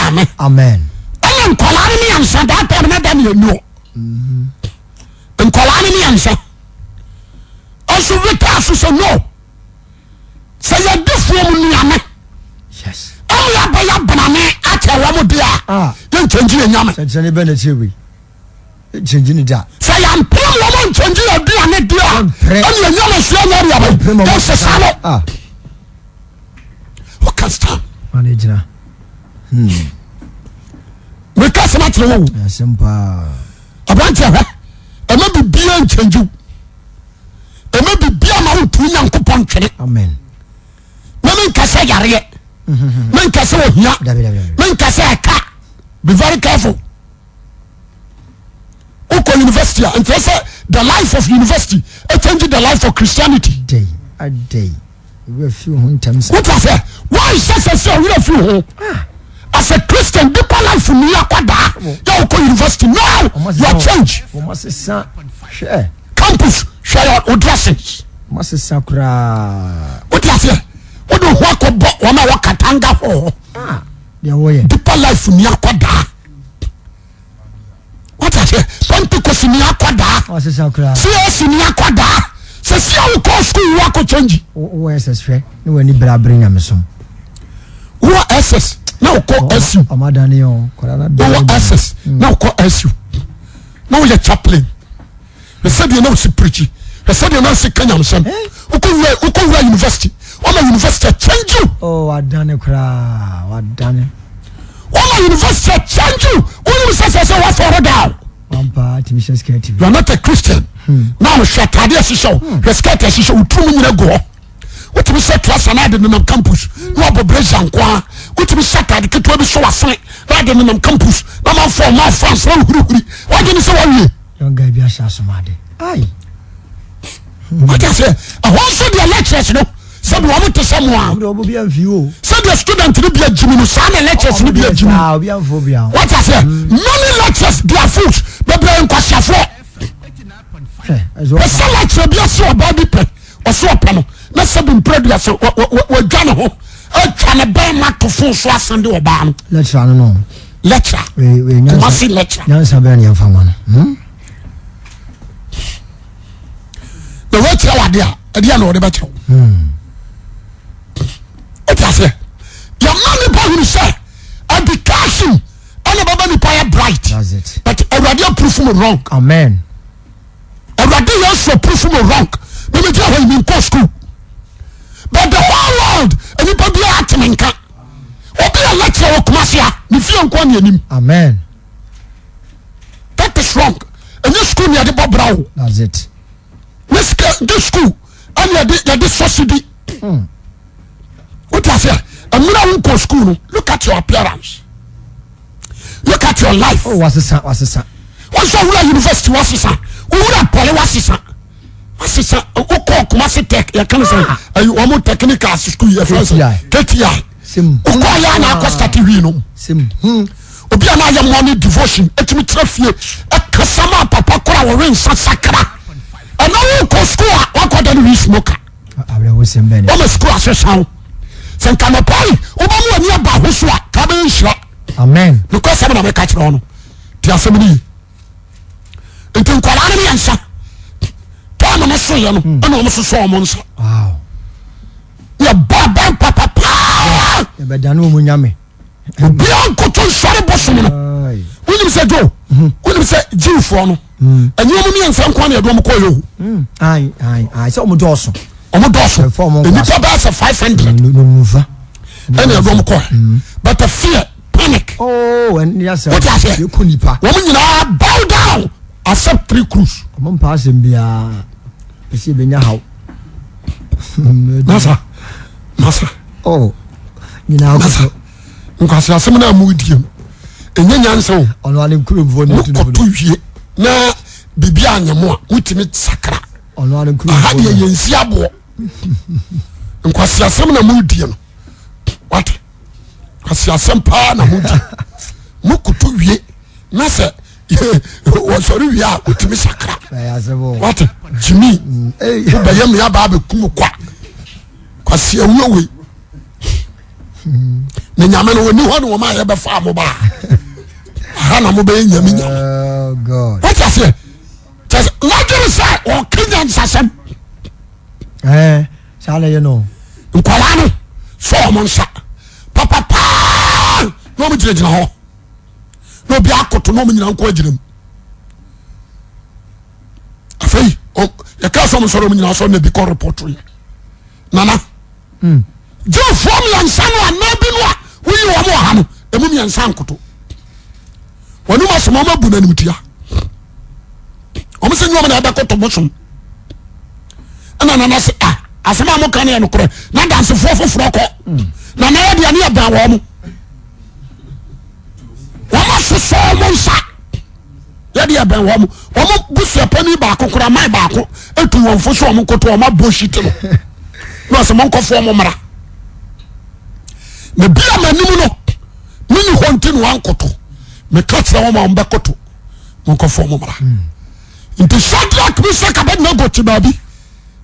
amen Amen. ɛna nkɔlaa no ne ansa that time na Daniel ni hɔ nkɔlaa no ne ansa ɔnso vitaa so sɛ no sɛ yɛde fuom nnuane Yes. ɛne yɛabɛyɛ benane akyɛ wɔ mo de a Ah. yɛnkyɛngye yɛ nyame Sɛnkyerɛnne bɛn na ɛkyerɛ wei? Nkyɛngye ne da. sɛ yɛmpem wɔ mo nkyɛngye yɛ aduane de a Ɔmpere. ɛne yɛ nyame so yɛnyɛ aduane Ɔmpere ma yɛnsesa no Ah. who can stand Ma ne gyina. Meka sɛm akyerɛ wo Asɛm paa. aberanteɛ hwɛ ɛma bibia nkyɛngye wo ɛma bibia ma wonto Nyankopɔn ntwene Amen. Na menka sɛ yareɛ menka sɛ ohia Dabi dabi dabi. menka sɛ ɛka be very careful wokɔ university a nkyerɛ sɛ the life of university change the life of Christianity Adɛn adɛn. Ewura fi ho ntɛm sa. wote aseɛ wɔnhyɛ sɛ sɛ ɔwerɛ firi ho as a Christian deeper life ni akwadaa yɛ wokɔ university now you are change Wɔn asesa hwɛ. Campus hwɛ yɛ wo dressings Wɔn asesa koraa. wote aseɛ wode ho akɔbɔ wɔn a wɔkatanga hɔ Ah. Deɛ wɔyɛ. Deeper life ni akwadaa. aseɛ Pentecost ni akɔdaa Ɔsesa koraa. CAC ni akɔdaa sɛ si a wokɔ school wo akɔ change. Wowɔ SS hwɛ ne w'ani bere abere nyamesom. Wowɔ SS na wokɔ SU. Ɔmo adane o. Kɔda na Wowɔ SS na wokɔ SU na woyɛ chaplain. Hwɛ sɛdeɛ na wosi preachi. Hwɛ sɛdeɛ na wosi ka nyamesɛm. Wokɔ wura university. Wɔma university change you. Oh, wadane koraa wadane. Wɔma university change you. Wonim sɛ sɛ sɛ wɔafɔre down. Wampa tumi hyɛ skirt You are not a Christian. Now hwɛ ataade ɛhyehyɛ wo. Hwɛ skirt ɛhyehyɛ wo. Tumu nyina gu hɔ. Wotumi hyɛ trouser na ade nenam campus. Na wabɔ brazier nko ara. Wotumi hyɛ ataade ketewa bi hyɛ w'asene na ade nenam campus. Na manfo ɔma fans na wohurihuri. Wadwene sɛ wawie. Young guy bi ahyɛ asomade. Ai. Wate aseɛ? Ɛhɔ nso deɛ lecturers no sɛbi wɔn te sɛ mo a. Sɛdeɛ student no bi agyimi no saa na lecturers no bi agyimi. Wate aseɛ? Many lecturers they are fools. Bebree nkwasiafoɔ. Ɛsɛ lecturer bi ase ɔbaa bi pɛ ɔsɛ ɔpɛ no na sɛbi mpere sɛ wadwa ne ho atwa ne bɛn ma to fon so asan de ɔbaa no. Lecturer no no. Lecturer. Kumasi lecturer. Nyansa bɛn yɛn fa ma no. Hmm? Na wɔakyerɛ wo adeɛ a ɛdeɛ na wɔde bɛkyerɛ wo. Hmm. Wote aseɛ? Yɛma nipa hunu sɛ education ɛna bɛbɛ nipa yɛ bright. But Awurade approve mu wrong. Amen. Awurade Yesu approve mu wrong. Mímí gyina hɔ yi mi nkɔ school. But the whole world nipa bi a te ne nka. Obi a lecture wɔ Kumasi a ne fie nko ne anim. Amen. That is wrong. Ɛnyɛ school ni yɛde bɔ bra o. That's it. Ne sika de school ɛna yɛde yɛde sɔsidi. Wote aseɛ? Mmerɛ wo nkɔ school no look at your appearance. Look at your life. Oh, wasesa wasesa. Wɔn sɛ wura university wasesa. Wura pɔli wasesa. Wasesa wokɔ Kumasi tech yɛka ne sɛ ah. ɛyi wɔn technical school yɛ fɛn sɛ KTI. Wokɔ yɛ ana akɔ start wii no. Obi a n'ayɛ morning devotion etumi tena fie ɛkasa ma papa koro a wɔwe nsa sakra. Ɛna wokɔ school a wakɔ da ne wii smoker. Awerɛhosɛm bɛn ni. Wɔma sukuu asesa wo. Sɛ nka nɔpa yi wobɛmu ani aba ho so a ka bɛyɛ nhyira. Amen. Nokɔ sɛm na meka kyerɛ wo no. Te asɛm no yi. Nti nkwadaa no mmiɛnsa tɔɔ no so yɛ no hmm. ɛna wɔn sosɔ wɔn nsa. Yɛ bɔ abɛn papapaa. Yɛbɛdane wɔn nyame. Obiara nkoto nsɔre bosom no. Wonim sɛ Joe, hmm. wonim sɛ Jewfoɔ no. Hmm. Ɛnyɛ wɔn mmiɛnsa nko na yɛde wɔn kɔɔ yɛ o. Sɛ wɔn dɔɔso. Wɔn dɔɔso. Nnipa bɛyɛ sɛ 500. Ɛna yɛde wɔn kɔɔ. But the fear panic. Oh, ɛni asɛm. Wote aseɛ? Yɛ nipa. Wɔn nyinaa bow down accept three crews. Wɔn mpa asɛm biara. Esi ebe nya haw. Masa, masa. Oh, nyinaa masa. Nkwasi asɛm naa mu die mu. Enye nyansa o. Ɔno ani nkurumfoɔ ne tu ne Mokɔto wie na biribi anyɛ mo a motumi sakra. Ɔno ani nkurumfoɔ. Aha deɛ yɛn nsi aboɔ. Nkwasi asɛm na mu die no. Wate? Kwasi asɛm paa na mo di. Mokoto wie na sɛ wɔsɔre wie a wotumi sakra. Wate? Jimmy, mm, wobɛyɛ mmea baa bɛkum kwa. Kwasi awuo wei. Na nyame no wɔni hɔ ne wɔn a yɛbɛfa mo baa. Aha na mobɛyɛ nyame nyame. Oh, Wate aseɛ? Kyɛ sɛ n'adwene sɛ ɔka nyansasɛm. Eh, saa na ɛyɛ no. Nkwadaa no sɔ wɔn nsa papapaa na wɔn gyinagyina hɔ na obi akoto na wɔn nyinaa nko agyina mu. Afei yɛka sɛ wɔn sɔrɔ wɔn nyinaa sɔrɔ na ebi kɔ repɔto yɛ nana. Hmm. Jewfoɔ mmiɛnsa no anaa bi no a woyi wɔn wɔ ha no emu mmiɛnsa nkoto wɔn mu asɛm wɔn abu n'animtia wɔn sɛ nyɛ wɔn na ɛbɛkoto bosom ɛna nana sɛ ah asɛm a moka no yɛ nokorɛ na dansefoɔ foforɔ kɔ na na yɛ deɛ ne yɛ bɛn wɔn wɔn asosɔ wɔn nsa yɛde yɛ bɛn wɔn wɔn busuapani baako koraa man baako etu wɔn fo so wɔn nkoto wɔn abɔ hyiti no na ɔsɛ mo nkɔfo wɔn mmra na bi a m'anim no mini hɔ nti na wɔn ankoto meka kyerɛ wɔn a wɔn bɛkoto mo nkɔfo wɔn mmra nti Shadrach Meshach Abednego te baabi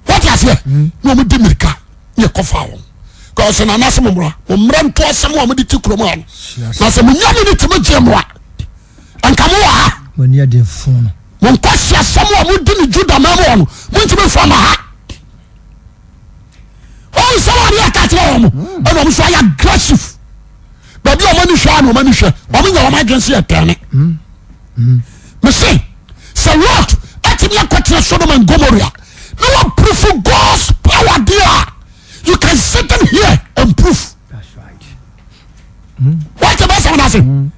wɔte aseɛ na wɔn di mirika ne ɛkɔfa wɔn kɔsɛ na anase mo mmra mo mmra nto asɛm a wɔn de ti kurom ha no na sɛ mo nyame ne tìmi gye mo a nka mo wɔ ha. Mo ani yɛ den fo no. Mo nkwaseasɛm a modi ne Juda man mu hɔ no, montumi mfa mma ha. Wɔn nsɛm a ne yɛka kyerɛ wɔn no, ɛna wɔn nso ayɛ aggressive. Baabi a wɔn ani hwɛ a na wɔn ani hwɛ, wɔn nya wɔn adwene sɛ yɛtɛne. Mese sɛ Lot atumi akɔtena Sodom and Gomorrah na wɔproof God's power deɛ a, you can sit in here and proof. Wọ́n ti bá sọ̀rọ̀ n'ase.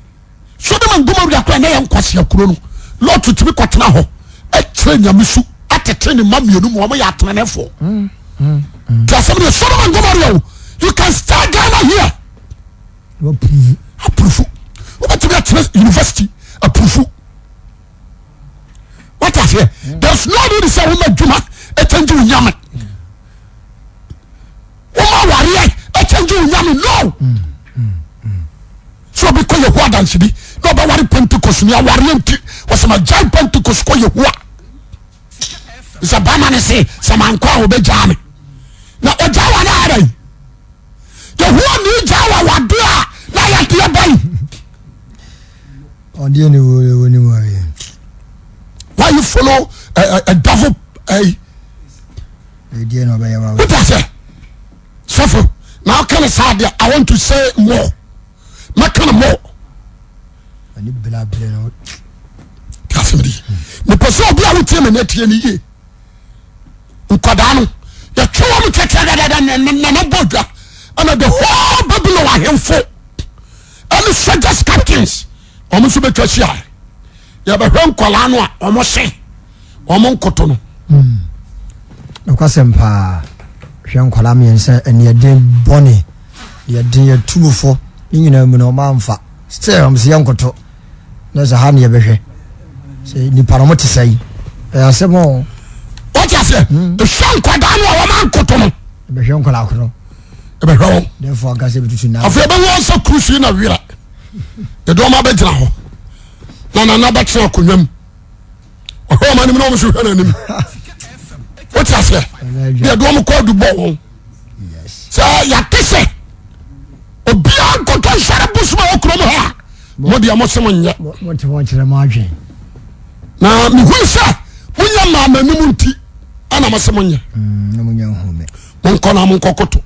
Sodom and Gomorrah kora na yɛ nkwasea kuro no. Lot tumi kɔtena hɔ ɛkyerɛ nyamesu atete ne mma mmienu mu wɔn yɛ atenenefoɔ. Ti asɛm deɛ Sodom and Gomorrah o you can stay Ghana here. Apurufu wobɛtumi atena university apurufu. Wate aseɛ there is no need sɛ woma adwuma ɛkyɛngye wo nyame. Woma awareɛ ɛkyɛngye wo nyame no. Sɛ obi kɔ Yehowa dansedi na ɔbɛware Pentecost ni awareɛ nti wɔsɛ magyae Pentecost kɔ Yehowa. Sɛ bɛma no se sɛ mankɔ a wɔbɛgyaa me na ɔgyaa wa no ara yi Yehowa ne gyaa wa wade a na yɛdeɛ bɛn. Ɔdeɛ ne wo ne mu ayɛ. Why you follow a devil? Ɛdeɛ na ɔbɛyɛ wa. What I say? Sɔfo, na ɔka ne saa deɛ, I want to say more. Mɛka no more. Ɛni bela bere no. Asɛm di. Mepɛ sɛ obi a wotie me na tie ne yie. Nkwadaa no, yɛtwe wɔn twɛtwɛ dada nana bɔ dwa ɛna the whole Babylon ahemfo ɛne soldiers captains wɔn nso bɛtwa hyia. Yɛbɛhwɛ nkwadaa no a wɔn se wɔn nkoto no. Nokwasɛm paa, hwɛ nkwadaa mmiɛnsa aniɛden bɔne, yɛden yɛtumufo ne nyinaa mu no wɔn amfa. Still wɔn sɛ yɛnkoto na sɛ ha ne yɛbɛhwɛ sɛ nipa no wɔn te sɛ yi ɛyɛ asɛm o. Wɔte aseɛ ehwɛ nkwadaa no a wɔn ankoto no. Ɛbɛhwɛ nkwadaa korɔ. Ɛbɛhwɛ wɔn. Dɛfo ankasa bi tutu nan. Afei ɛbɛhu wɔn sɛ kurusi na werɛ. Yɛde wɔn abɛgyina hɔ na nana bɛtena akonnwa mu. Ɔhwɛ wɔn anim na wɔn nso hwɛ n'anim. Wote aseɛ? Deɛ de wɔn kɔ adu bɔ wɔn. Sɛ yɛate sɛ obiara nkɔtɔ nsɔre bosom a ɛwɔ kurom ha a, mo deɛ mo se mo nyɛ. Na mehunu sɛ monyɛ maa m'anim nti ɛna mo se mo nyɛ. Monkɔ na monkɔ koto.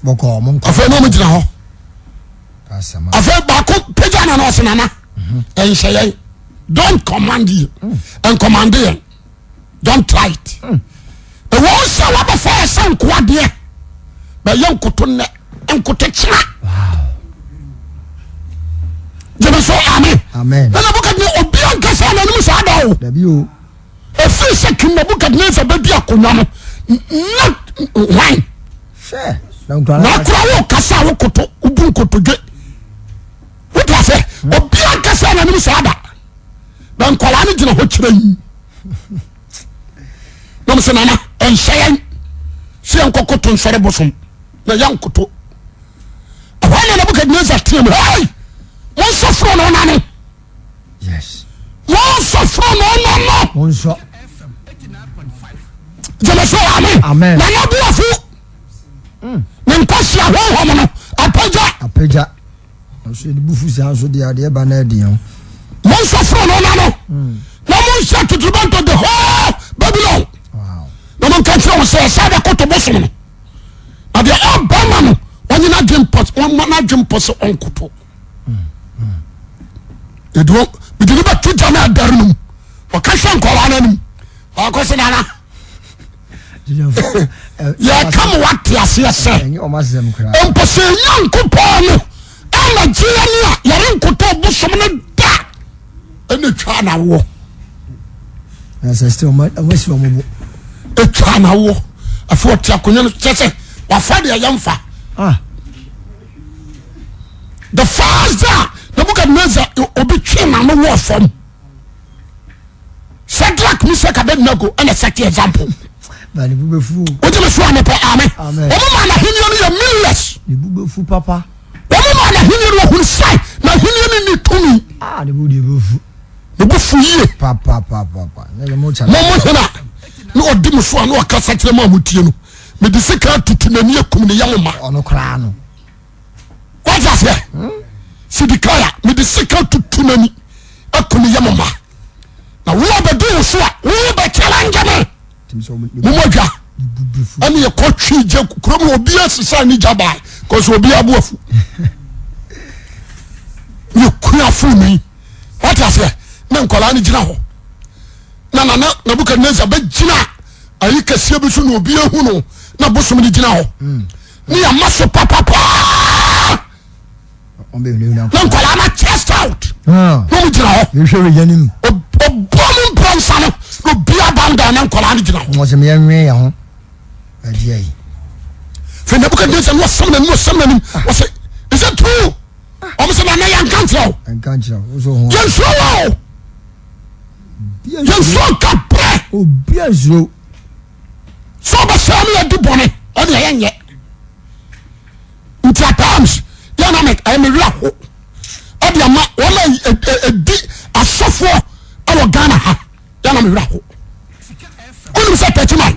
Afei na wɔn gyina hɔ. Afei baako pagya na na ɔse nana. Ɛnhyɛ yɛn. Don't command you. Ɛncommand yɛn. Don't try it. Ɛwɔ sɛ wabɛfa yɛ sɛ nkoa deɛ bɛyɛ nkoto nnɛ nkoto kyena. Gyeme so amen. Na Nebukadnezar obi ankasa n'anim saa da o. Ɛfiri sɛ King Nebukadnezar bɛdi akonnwa no na hwan na akora wo kasa a wokoto wobu nkotodwe. Wote aseɛ obi ankasa n'anim saa da na nkwadaa no gyina hɔ kyerɛ yi na ɔmo sɛ nana ɛnhyɛ yɛn sɛ yɛn kɔkoto nsɔre bosom na yɛn nkoto ɛhɔ na Nebukadnezar teɛ mu hei monsɔ foro no nane monsɔ foro no nano gyeme so amen nana boafo ne nkwasia honhom no apagya Nanso yɛde bo fu saa nso deɛ adeɛ ba no adi ho. Monsɔ fononoo no ano na monhyɛ totorobɛnto the whole Babylon na monka nkyerɛ wɔn sɛ ɛsɛ bɛkoto bosom no na deɛ ɔba ma no ɔnye n'adwempɔ ɔma n'adwempɔ sɛ ɔnkoto yɛde wɔn mede ne bɛto gya no adare no mu ɔka hwɛ nkɔlaa no anim baako sɛ nana yɛka ma wate aseɛ sɛ mpo sɛ nyankopɔn no ɛna gyeɛ ne a yɛrenkotɔ bosom no da ɛna twa na woɔ ɛtwa na woɔ afei ɔte akonnwa no kyɛ sɛ wafa deɛ yɛmfa ah. the first day Nebuchadnezzar obi twe n'ano wɔ fam Shadrach, Meshach, Abednego ɛna set example. Wogye me so a mepɛ amen. Wɔn maa n'ahenni no yɛ millions. Wɔn maa n'ahenni no wɔhunu sɛ n'ahenni no ni tumi. Ah, ne bu fu yie. Mo mo hena na ɔdi mo so a na ɔkasa kyerɛ mo a mo tie no. Mede sika tutu n'ani akum ne yam ma. Ɔno koraa no. Wate aseɛ? Sidikaya mede sika tutu n'ani aku ne yam ma na wo a bɛdi wo so a wo bɛ challenge me mo mɔ dwa ɛne yɛkɔ twi gya kurom obi asesa ne gya baa kɔsɛ obi abo afu ne kua fo ni wate aseɛ na nkwadaa no gyina hɔ na nana Nebukadnezar bɛgyina ayi kɛseɛ bi so na obi ehu no na bosom no gyina hɔ ne yɛma so papapaa na nkwadaa no chest out na ɔmo gyina hɔ ɔbɔ mu mpɛ nsa no na obi abandan na nkwadaa no gyina hɔ. Wɔn sɛ yɛn nwɛn yɛn ho ɛdeɛ yi. Fɛ Nebukadnezar no ɔsɛm n'anim ɔsɛm n'anim ɔsɛ is it true ɔmo sɛ nana yɛn nka nkyerɛ o. Nka nkyerɛ o. Yɛn suro wɔ o. Yɛn suro nka brɛ. Obi ansuro. Sɛ ɔbɛsɛn no yɛ di bɔne ɛna yɛn nyɛ. Nti at times yɛn na ɛyɛ me werɛ ho ɛde ama wɔn a ɛdi asɔfoɔ ɛwɔ Ghana ha yɛn na me werɛ ho. Wonim sɛ Tɛkyiman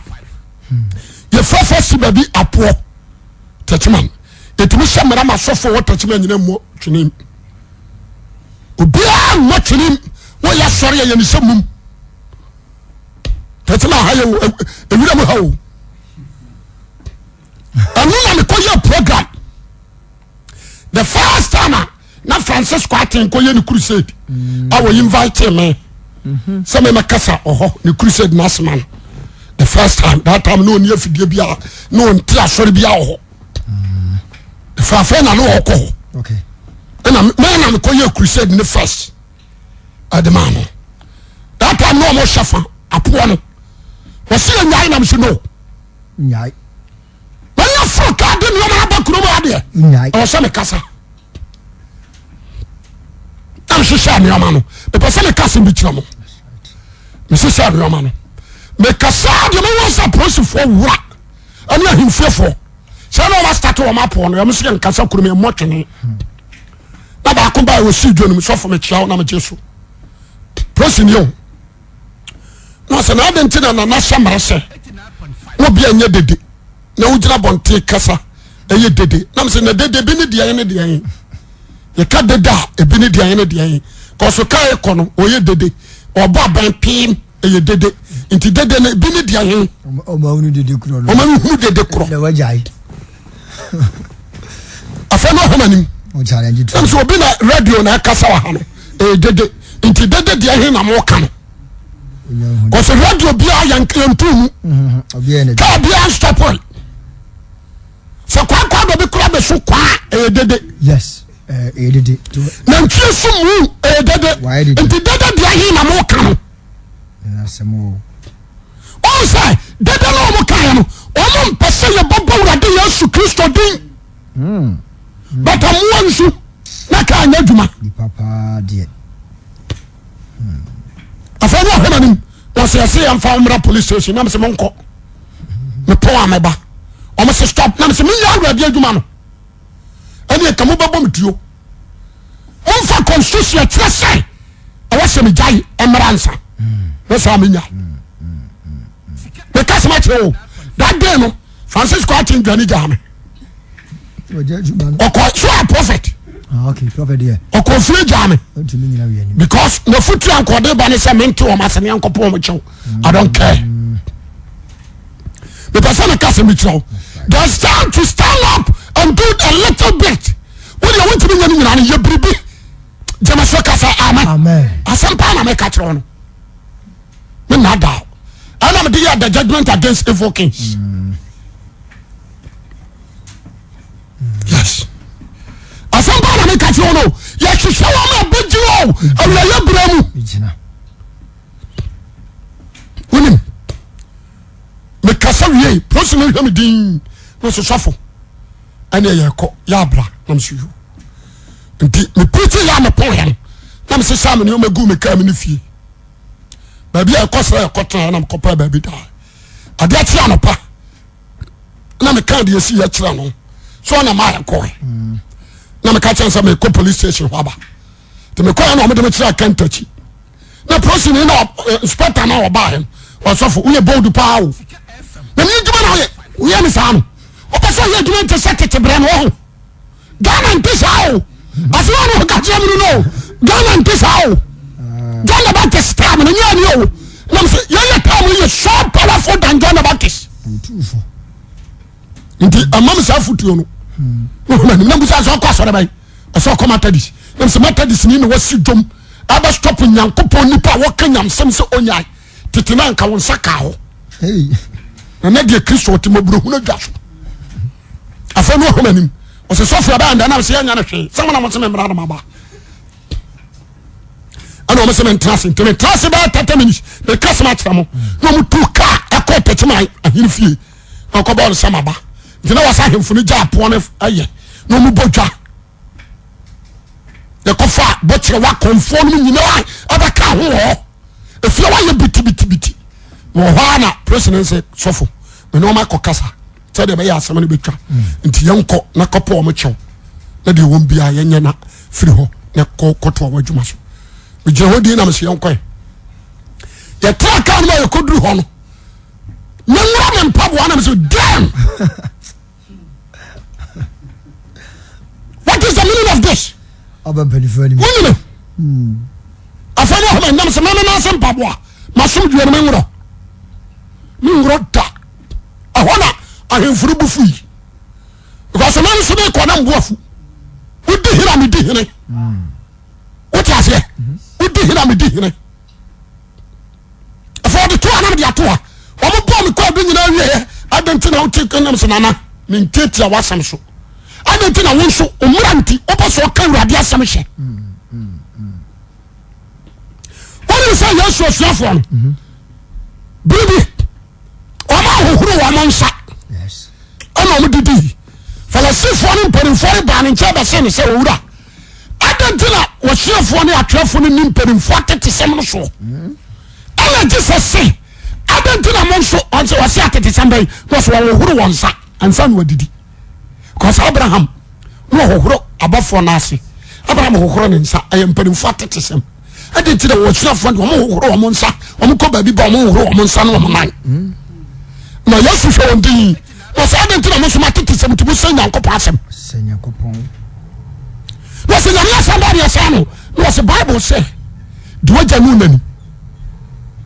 yɛfrɛfrɛ si baabi apoɔ Tɛkyiman yɛtumi hyɛ mmara ma asɔfoɔ wɔ Tɛkyiman nyina mmɔ twenem obiara mmɔ twenem wɔyɛ asɔre a yɛne sɛ mum Tɛkyiman ha yɛ ewira mu ha o. Ɛno na mekɔyɛ program the first time a na Francis Kwarteng kɔyɛ ne crusade a wɔ invite me sɛ memɛkasa ɔhɔ ne crusade no asema no the first time. That time na ɔni afidie bi a na ɔnte asɔre bi a wɔ hɔ fafɛ na ne ɔkɔ hɔ ɛna mɛ na mekɔyɛ crusade ne first ɛde maa no. That time na ɔmo hyɛ fa apoɔ no wɔsi yɛ nyae nam so no Nyae. Wɔnyɛ foro kaa de nneɛma aba kurom adeɛ. Nyae. Ɛwɔ sɛ mekasa. Na mehyehyɛ nneɛma no. Mepɛ sɛ meka asɛm bi kyerɛ mo. Mehyehyɛ nneɛma no. Mekasa deɛ mewɔ sɛ apolisifoɔ wura ɛne ahemfiefoɔ. Sɛ na wɔn asate wɔn apoɔ no, wɔn sɛ yɛn kurom yɛn mmɔ twene. Na baako baa wɔsi dwa no mu sɔfo mekyia wo na megye so. Polisi ni o. Na sɛ na adi nti na nana hyɛ mmara sɛ na obi anyɛ dede na wogyina bɔnten kasa ɛyɛ dede na sɛ na dede bi ne deɛ ne deɛ yɛka dede a ebi ne deɛ ne deɛ kɔso kaa ekɔ no ɔyɛ dede ɔbɔ abɛn pii ɛyɛ dede nti dede no ebi ne deɛ he ɔma hunu dede korɔ no ɔma hunu dede korɔ na wagyae afei na ɔhwɛ n'anim ɔchallenge nam sɛ obi na radio na ɛkasa wɔ ha no ɛyɛ dede nti dede deɛ he na mo ka no kɔsɛ radio biara yɛntu mu kaa biara nstɔpɔe sɛ kwakwa baabi kora bɛso kwaa ɛyɛ dede yes ɛyɛ dede nantwie so mu ɛyɛ dede nti dede deɛ he na mo ka no ɔn sɛ dede na ɔmo kaeɛ no ɔmo mpɛ sɛ yɛbɛbɔ Awurade Yesu Kristo din but amoa nsu na kaa nyɛ adwuma. Nipa paa deɛ. Afei ne ɔhwɛ m'anim wɔsɛ yɛsɛ yɛmfa wo mmra police station na mesɛ monkɔ mepɔn a mɛba ɔmo sɛ stop na mesɛ menyɛ awurade adwuma no ɛne ɛka mobɛbɔ me tuo momfa constitution ɛkyerɛ sɛ ɛwɔ sɛ megyae mmra nsa ne saa menya meka sɛm akyerɛ wo that day no Francisco Aten dwane gyaa me ɔkɔ so a prophet ɔkɔ fie gyaa me because nafotu a nkɔde ba ne sɛ mente wɔn ase ne nkɔpɔ wɔn kyɛw I don't care mepɛ sɛ meka sɛ mekyerɛ wo there's time to stand up and do a little bit wodeɛ wontumi nyɛ no nyinaa no yɛ biribi gyama so ka sɛ amen asɛm paa na meka kyerɛ wo no me nada ɛna mede yɛ the judgment against evil kings mm. yes asɛm paa na meka kyerɛ wo no yɛhwehwɛ wɔn a bɛgyina o awurayɛ berɛ mu wonim mekasa wie polisi no hwɛ me din na ɔsɛ sɔfo ɛne yɛkɔ yɛ abra na mesɛ yo nti mepirikyi yɛ a mepɔn yɛ no na mesesa me nneɛma gu me kaa me ne fie baabi a ɛkɔ sɛ ɛkɔ tena na mekɔpɛ baabi daa adeɛ kye anɔpa na meka deɛ si yɛ kyerɛ no so ɔna maa yɛkɔɛ na meka kyerɛ sɛ mekɔ police station hɔ aba nti mekɔɛ na ɔmode me kyerɛ akantakyi na polisi ni na inspector na ɔbaa yɛn ɔsɔfo woyɛ bold paa o na mi adwuma na ɔyɛ woyɛ ne saa no ɔpɛ sɛ ɔyɛ adwuma nte sɛ tete brɛ no ɔho Ghana nte saa o. Asɛm a na ɔka kyerɛ me no no Ghana nte saa o. John the Baptist time no nyɛ ani o. Nam sɛ yɛyɛ time no yɛ so powerful than John the Baptist. Nti ɛma me saa fotuo no. Na ɔhun anim na mbusa sɛ ɔkɔ asɔre bɛn ɔsɛ ɔkɔ Methodist. Nam sɛ Methodist ni na wasi dwom ɛbɛ stop Nyankopɔn nipa a wɔka nyamsɛm sɛ onyae tete na nka wɔn nsa kaa hɔ. Na na deɛ Kristo ɔte mɔburohunu adwa so. Afei na ɔhun anim ɔsɛ sɔfo ɛbɛn dɛ nam sɛ yɛnyɛ no hwee sɛ mo na mo sɛ me mmara no ma ba. Ɛna wɔn sɛ mentena ase nti mentena ase bɛyɛ 30 minutes meka sɛm akyerɛ mo na wɔn tu kaa ɛkɔ tɛkyima ahene fie na ɔkɔ bɔɔl sɛm aba nti na wɔsɛ ahemfo no gya apoɔ no ɛyɛ na wɔn bɔ dwa yɛkɔfa bɔkyerɛ wakɔnfoɔ no nyinaa ɛbɛka ho wɔ hɔ efie wayɛ bitibitibiti na wɔ hɔ a na president sɛ sɔfo mene wɔn akɔ kasa sɛdeɛ ɛbɛyɛ asɛm no bɛtwa nti yɛnkɔ na kɔpɔ wɔn kyɛw na deɛ wɔn biara yɛnyɛ na firi hɔ na kɔ kɔto wɔn adwuma so megyina hɔ din na mesɛ yɛnkɔɛ yɛtra kaa no ma yɛkɔduru hɔ no menwura me mpaboa na mesɛ damn what is the meaning of this wonyine afei ne ɔhoma nam sɛ meme nanse mpaboa masom dua no menworɔ menworɔ da ɛhɔ na ahemfo no bu fui because me nso mekɔ na mbo afu wodi hene a medi hene wote aseɛ wodi hene a medi hene afei ɔde to a na mede ato a wɔn bɔ me kɔɔ do nyinaa wieɛ adɛn nti na wote nam sɛ nana mentiatia w'asɛm so adɛn nti na wo nso mmara nti wopɛ sɛ ɔka awurade asɛm hyɛ wonim sɛ yesu asuafoɔ no biribi wɔn ahohoro wɔn nsa ɛna wɔn didi Farisifoɔ ne mpanimfoɔ no baa ne nkyɛn bɛsɛ ne sɛ owura adɛn nti na wɔsuafoɔ ne atwerɛfoɔ no ni mpanimfoɔ atetesɛm no soɔ ɛna Jesus se adɛn nti na mo nso ɔsɛ wɔsɛ atetesɛm bɛyi na wɔsɛ wɔhohoro wɔn nsa ansa na wɔadidi because Abraham na ɔhohoro abɔfoɔ no ase Abraham hohoro ne nsa ɛyɛ mpanimfoɔ atetesɛm ɛde nti na wɔsuafoɔ de wɔn hohoro wɔn nsa wɔn kɔ baabi ba wɔn hohoro wɔn nsa ne wɔn nan na Yesu hwɛ wɔn din na sɛ ɛde nti na mo nso ma tete sɛm nti mo sɛ Nyankopɔn asɛm na sɛ Nyame asɛm baa deɛ sɛ no na wɔsɛ Bible sɛ deɛ wagya no nani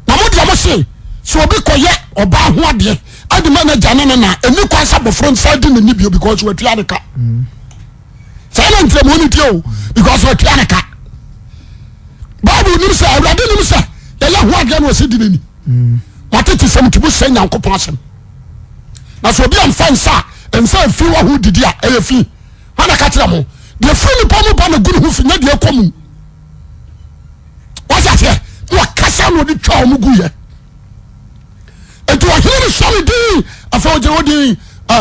na mo deɛ mo se sɛ obi kɔyɛ ɔbaa ho adeɛ ɛde ma n'agya ne ne na ɛni kwan sɛ abɔfra nsa di n'ani bio because watua ne ka. Mm. Saa na nkyerɛmu no tie o because watua ne ka. Bible nim sɛ awurade nim sɛ yɛyɛ ho adeɛ na ɔsɛ di n'ani. Watete sɛm nti mo sɛ Nyankopɔn asɛm. Na sɛ obi amfa nsa a nsa efi wɔ ho didi a ɛyɛ fi. Wɔn na ka kyerɛ mo deɛ firi nipa mu ba na gu ne ho fi nyɛ deɛ ɛkɔ mu. Wɔsɛ aseɛ na wɔkasa na wɔde twa wɔn gu yɛ. Nti ɔhene no sɔ ne din afei ɔgyina hɔ din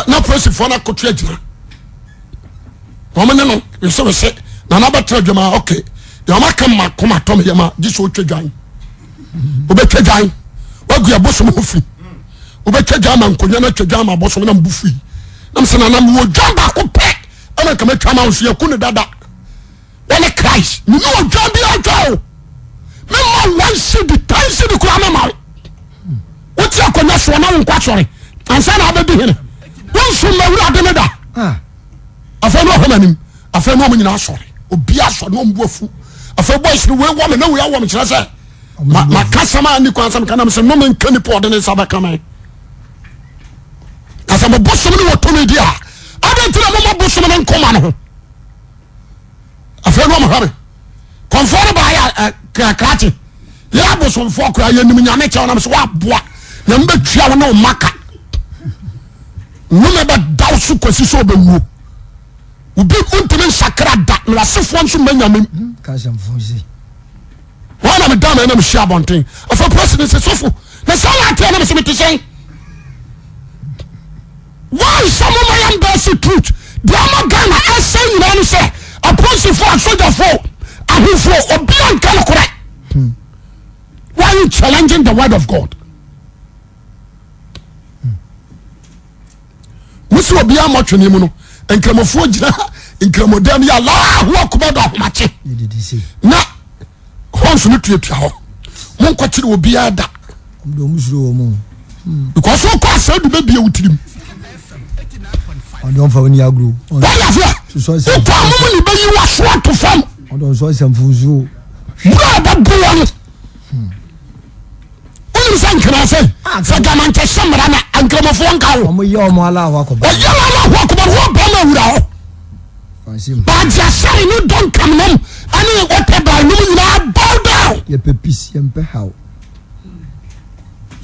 na polisifoɔ no akoto agyina. Wɔn ne no wesewese na n'abɛtena dwom a ɔke deɛ wɔn aka ma kɔma atɔ me yam a gye sɛ ɔtwa dwan wobɛtwa dwan wagu abosom ho fi wobɛtwa dwan ma nkonnwa no atwa dwan ma abosom na mbu fui na mesɛ nana mewɔ dwan baako pɛ ɛna nka matwa ma wo so yɛku ne dada wɔne Christ mene ɔdwan bi atwa o mema one cedi ten cedi koraa mema wo wote akonnwa soɔ na wonkɔ asɔre ansa na abɛdi hene wonsom mawurade ne da ah. Afei na ɔhwɛ m'anim afei na ɔmo nyinaa asɔre obi asɔre na ɔmo bu afu afei boys no wei wɔ me na wei awɔ me kyerɛ sɛ ma ma kasɛm a ni kwan sɛm ka nam sɛ nnome nka nipa ɔde ne nsa bɛka me na sɛ mo bosom no wɔ tumi di a adɛn nti na moma bosom no nkoma no ho afei na ɔmo hwɛ me kɔnfoɔ no baayɛ krakye yɛ abosomfoɔ koraa yɛnim nyame kyɛw nam sɛ woaboa nyame bɛtua wo ne wo maka nnome bɛda wo so kwasi sɛ ɔbɛwuo obi wontumi nsakra da na wasefoɔ nso mma nyame wɔn na meda ma ɛna mehyia abɔnten afei president sɛ sɔfo na sɛ yɛ ateɛ na mesɛ mete sɛn why sɛ moma yɛn bɛsi truth deɛ ama Ghana ɛsɛ nyinaa no sɛ apolisifoɔ asogyafoɔ ahofoɔ obi anka no korɛ why you challenging the word of God Wosi obiara mmɔ twene mu no nkramofoɔ gyina nkramodan yɛ Allahu akubar da ahomakye na horns no tuatua hɔ monkɔkyere obiara da because wokɔ asɛ de bɛbie wo tirim. Ɔde ɔmfa w'ani agorɔ. Wọ́n yà fẹ́. Wokɔ amomu ne bɛyi w'aso ato fam. Ɔde ɔnsɔ nsɛmfo nsuo. Bere a ɔbɛbo wɔn. Wonim sɛ nkena sɛ sɛ gamankyɛ mmara na nkramofoɔ nka ho. Wɔn yɛ wɔn Allahu Akbar. Ɔyɛ wɔn Allahu Akbar wɔ bɛrima awura hɔ. Baagye asare ne dɔnkam nom ɛne ɔtɛbaa nom nyinaa bow down. Yɛpɛ peace yɛmpɛ haw.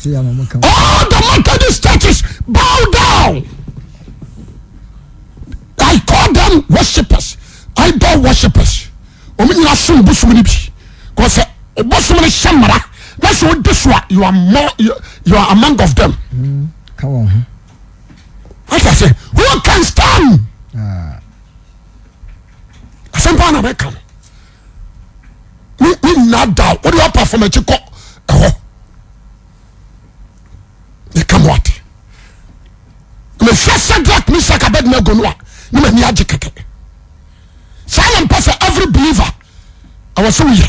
All the Methodist churches bow down. I call them worshippers, idol worshippers. Wɔn nyinaa som bosom no bi. Kɔsɛ bosom no hyɛ mmara na sɛ odi so a you are more you are among of them. Ka wɔn ho. What I say? Who can stand? Ah. Asɛm paa na mɛka no. Ne nyinaa da o de ɔpa fam akyi kɔ ɛhɔ. Meka mo ate. Mehwɛ Shadrach, Meshach, Abednego no a ne m'ani agye kɛkɛ. Saa na mpɛ sɛ every believer ɛwɔ sɛ woyɛ.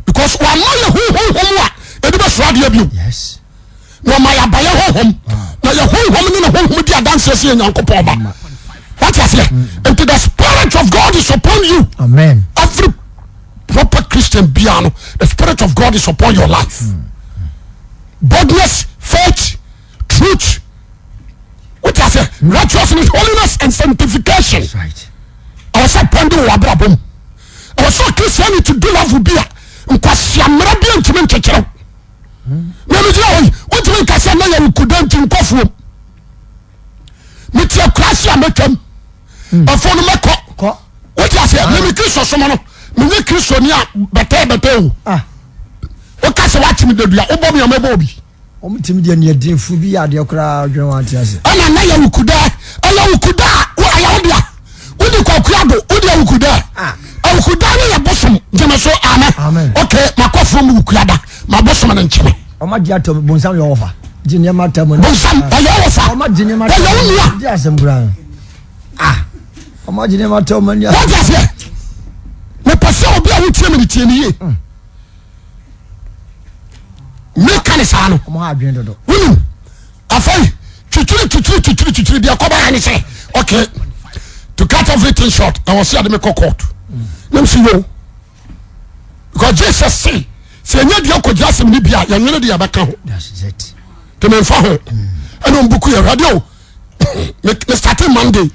Because wama yɛ honhom a ɛde bɛsoro adeɛ bio. Yes. Na ɔma yɛ abayɛ honhom. Na yɛ honhom ne ne honhom di adanseɛ sɛ yɛ Nyankopɔn ba. Wate aseɛ? Nti the spirit of God is upon you. Amen. Every proper Christian biara no, the spirit of God is upon your life. Boldness, faith, truth. What I say? Righteousness, holiness, and sanctification. That's right. Ɛwɔ sɛ pɔnde wɔ abrabɔ mu. Ɛwɔ sɛ Christianity do level bi a nkwasiammerɛ bi ntumi nkyekyere wo. Na megyina hɔ yi, wontumi nka sɛ na yɛ nkuda nti nkɔfoɔ. Mete akuraase a mɛtwam. Ɛfo no mɛkɔ. Kɔ. Wote aseɛ? Meme Kristo som no, menyɛ Kristoni a bɛtɛɛ bɛtɛɛ o. Ah. Woka sɛ woakye me dadua, wobɔ me a mɛbɔ obi. Wɔn tumi deɛ neɛ den fu bi yɛ adeɛ koraa dwene wɔn ate ase. Ɛna na yɛ awukuda ɛyɛ awukuda a wo ayɛ wo dea wodi kwaku ado wodi awukuda Ah. awukuda no yɛ bosom gyeme so amen Amen. ok makɔ fam wukuada ma bosom no nkyeme Wɔn agye atam bonsam yɛ ɔfa gye nneɛma atam. bonsam ɛyɛ wo fa Wɔn agye nneɛma ɛyɛ wo nua Gye asɛm koraa. Ah. Wɔn agye nneɛma atam ani. wọ́n ti aseɛ mepɛ sɛ obi a wotie me no tie me yie meka ne saa no Wɔn ha adwene dodo. wonim afei twitwiri twitwiri twitwiri twitwiri deɛ kɔba ha ne sɛ okay to cut everything short ɛwɔ sɛ yɛde me kɔ court na msi yo because Jesus say sɛ ɛnyɛ deɛ kɔgyina asɛm no bi a yɛnwene deɛ yɛbɛka ho That's it. nti memfa ho ɛna ɔmbuku yɛ awurade o me me starting Monday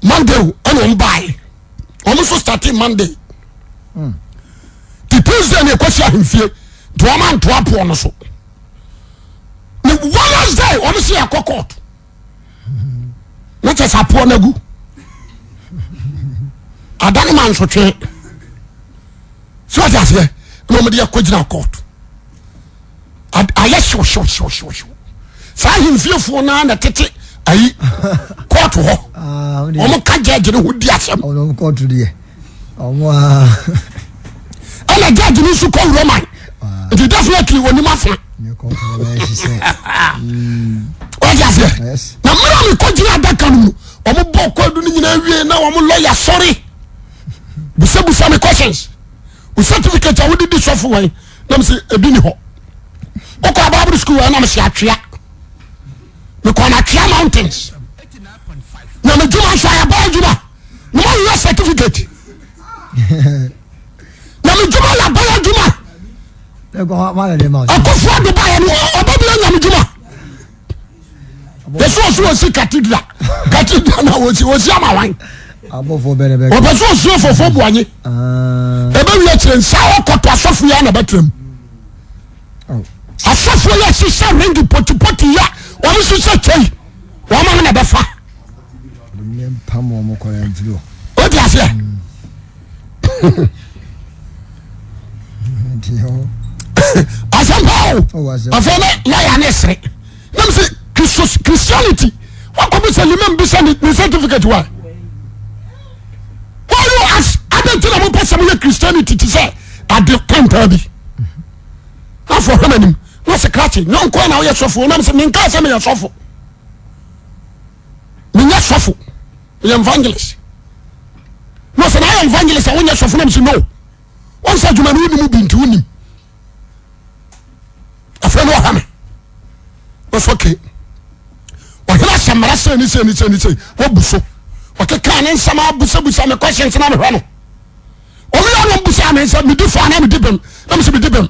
Monday o ɛna ɔm baeɛ ɔm nso starting Monday ti Tuesday ne ɛkɔsi ahemfie nti wɔn antoa poɔ no so ne Wednesday wɔn si akɔ court ne kyɛ sɛ apoɔ no agu ada no ma nsotwe so ɔte aseɛ na wɔn de akɔ gyina court ayɛ hyew hyew hyew hyew hyew saa ahemfiefoɔ naa na tete ayi court hɔ Ah, wɔn ka judge no ho di asɛm wɔn kɔɔto deɛ. Wɔn a. ɛna judge no nso kɔ roman nti definitely onim afa Ne kɔɔto no bɛyɛ hyehyɛ. ɔte aseɛ Yes. na mmerɛ a mekɔ gyina adaka no mu wɔn bɔ kwadu no nyinaa wie na wɔn lɔya sɔre busabusa me questions wo certificate a wode di sɔfo wɔn na mese ebi ni hɔ wokɔ bible school wɔn na mese atwea mekɔ na atwea mountains na medwuma nso ayɛ baa adwuma na mayɛ certificate na medwuma yɛ abaa adwuma akɔfo ado baayɛ no ɔbɛbia nyame dwuma yɛsɛ ɔsɛ ɔsi cathedral cathedral na ɔsi ɔsi ama wan ɔpɛ sɛ ɔsi ɔfɔfɔ buanye ɛbɛwi akyerɛ nsa ɔkɔtɔ asɔfo yi ana bɛtena mu asɔfo yi ahyehyɛ ringi potipoti yi a wɔn hyehyɛ kyɛ yi wɔn ano na bɛfa o ti aseɛ asɛmpa o afei ne lɔya ne sere nam sɛ Christianity wakɔ bi sɛ limam bi sɛ ne certificate wa why you ask adɛn nti na mopɛ sɛ moyɛ Christianity te sɛ ade tantaa bi afɔ hwɛ m'anim na sɛ krakye nyɔnkoa na woyɛ sɔfo nam sɛ menkaa sɛ meyɛ sɔfo menyɛ sɔfo meyɛ evangelist na sɛ na ayɛ evangelist a wonyɛ sɔfo nam sɛ no wɔn sɛ adwuma no wonim bi nti wonim afei na ɔha me na sɛ okay ɔhene asɛm. Mmara sɛ ne sɛ ne sɛ ne sɛ wɔbu so. Ɔkeka ne nsɛm abusabusa me questions na mehwɛ no. Ɔmo yɛ no busa me sɛ medi fɔ anaa medi bem na mesɛ medi bem.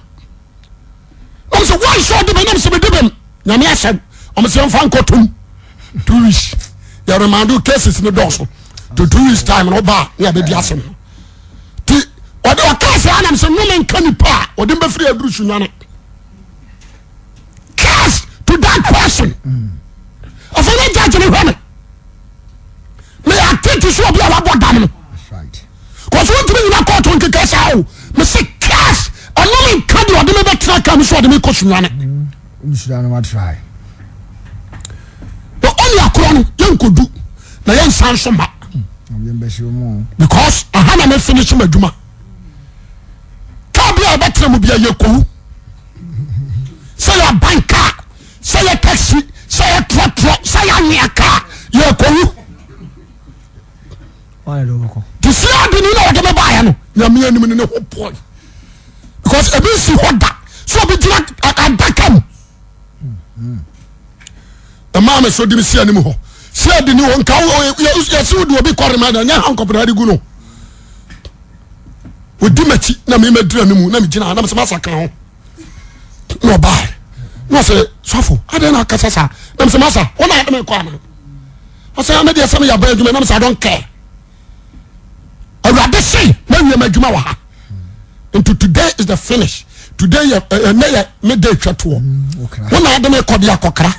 Na mesɛ wɔn sɛ ɔdi bem na mesɛ medi bem. Nyame asɛm ɔmo sɛ yɛmfa nkɔtom 2 weeks yɛ remand cases ne dɔɔso to 2 weeks time no ɔba a ne abɛdi asɛm no. Ti ɔde ɔka sɛ anam sɛ nnome nka nipa a ɔde mbɛfiri aduru so nyane. Curse to that person. Afei ne judge no hwɛ me. Meyɛ atete sɛ obi a wabɔ dam no. Kɔsɛ wontumi nyina kɔɔto nkeka saa o. Mese curse ɛno ne nka deɛ ɔde me bɛtena ka mu sɛ ɔde me kɔ sunyane. Na ɔne akorɔ no yɛnkɔdu na yɛnsan so ma. Because aha na me finish m'adwuma. Kaa bi a yɛbɛtena mu bia yɛkɔwu. Sɛ yɛ aban kaa, sɛ yɛ taxi, sɛ yɛ trɔtrɔ, sɛ yɛ anwea kaa, yɛkɔwu. Te sɛ ade ni na ɔde me baeɛ no, nyame anim ne ne ho pɔe. Because ebi nsi hɔ da sɛ obi gyina adaka mu. Ɛmaa me so de me si anim hɔ. Sɛ ade ni hɔ nka yɛsi wo de obi kɔre ma ɛnyɛ ha nkɔpena de gu no. Odi m'akyi na me mɛdira ne mu na megyina na mesɛ masaka ho. Na ɔbaa na ɔsɛ sɔfo adɛn na akasa saa na mesɛ masa wo na ade me kɔ ana ɔsɛ ame deɛ sɛ meyɛ aban adwuma na mesɛ I don't care. Awurade se mawie m'adwuma wɔ ha nti today is the finish today yɛ ɛnɛ yɛ me day twa toɔ wo na ade me kɔ de akɔkra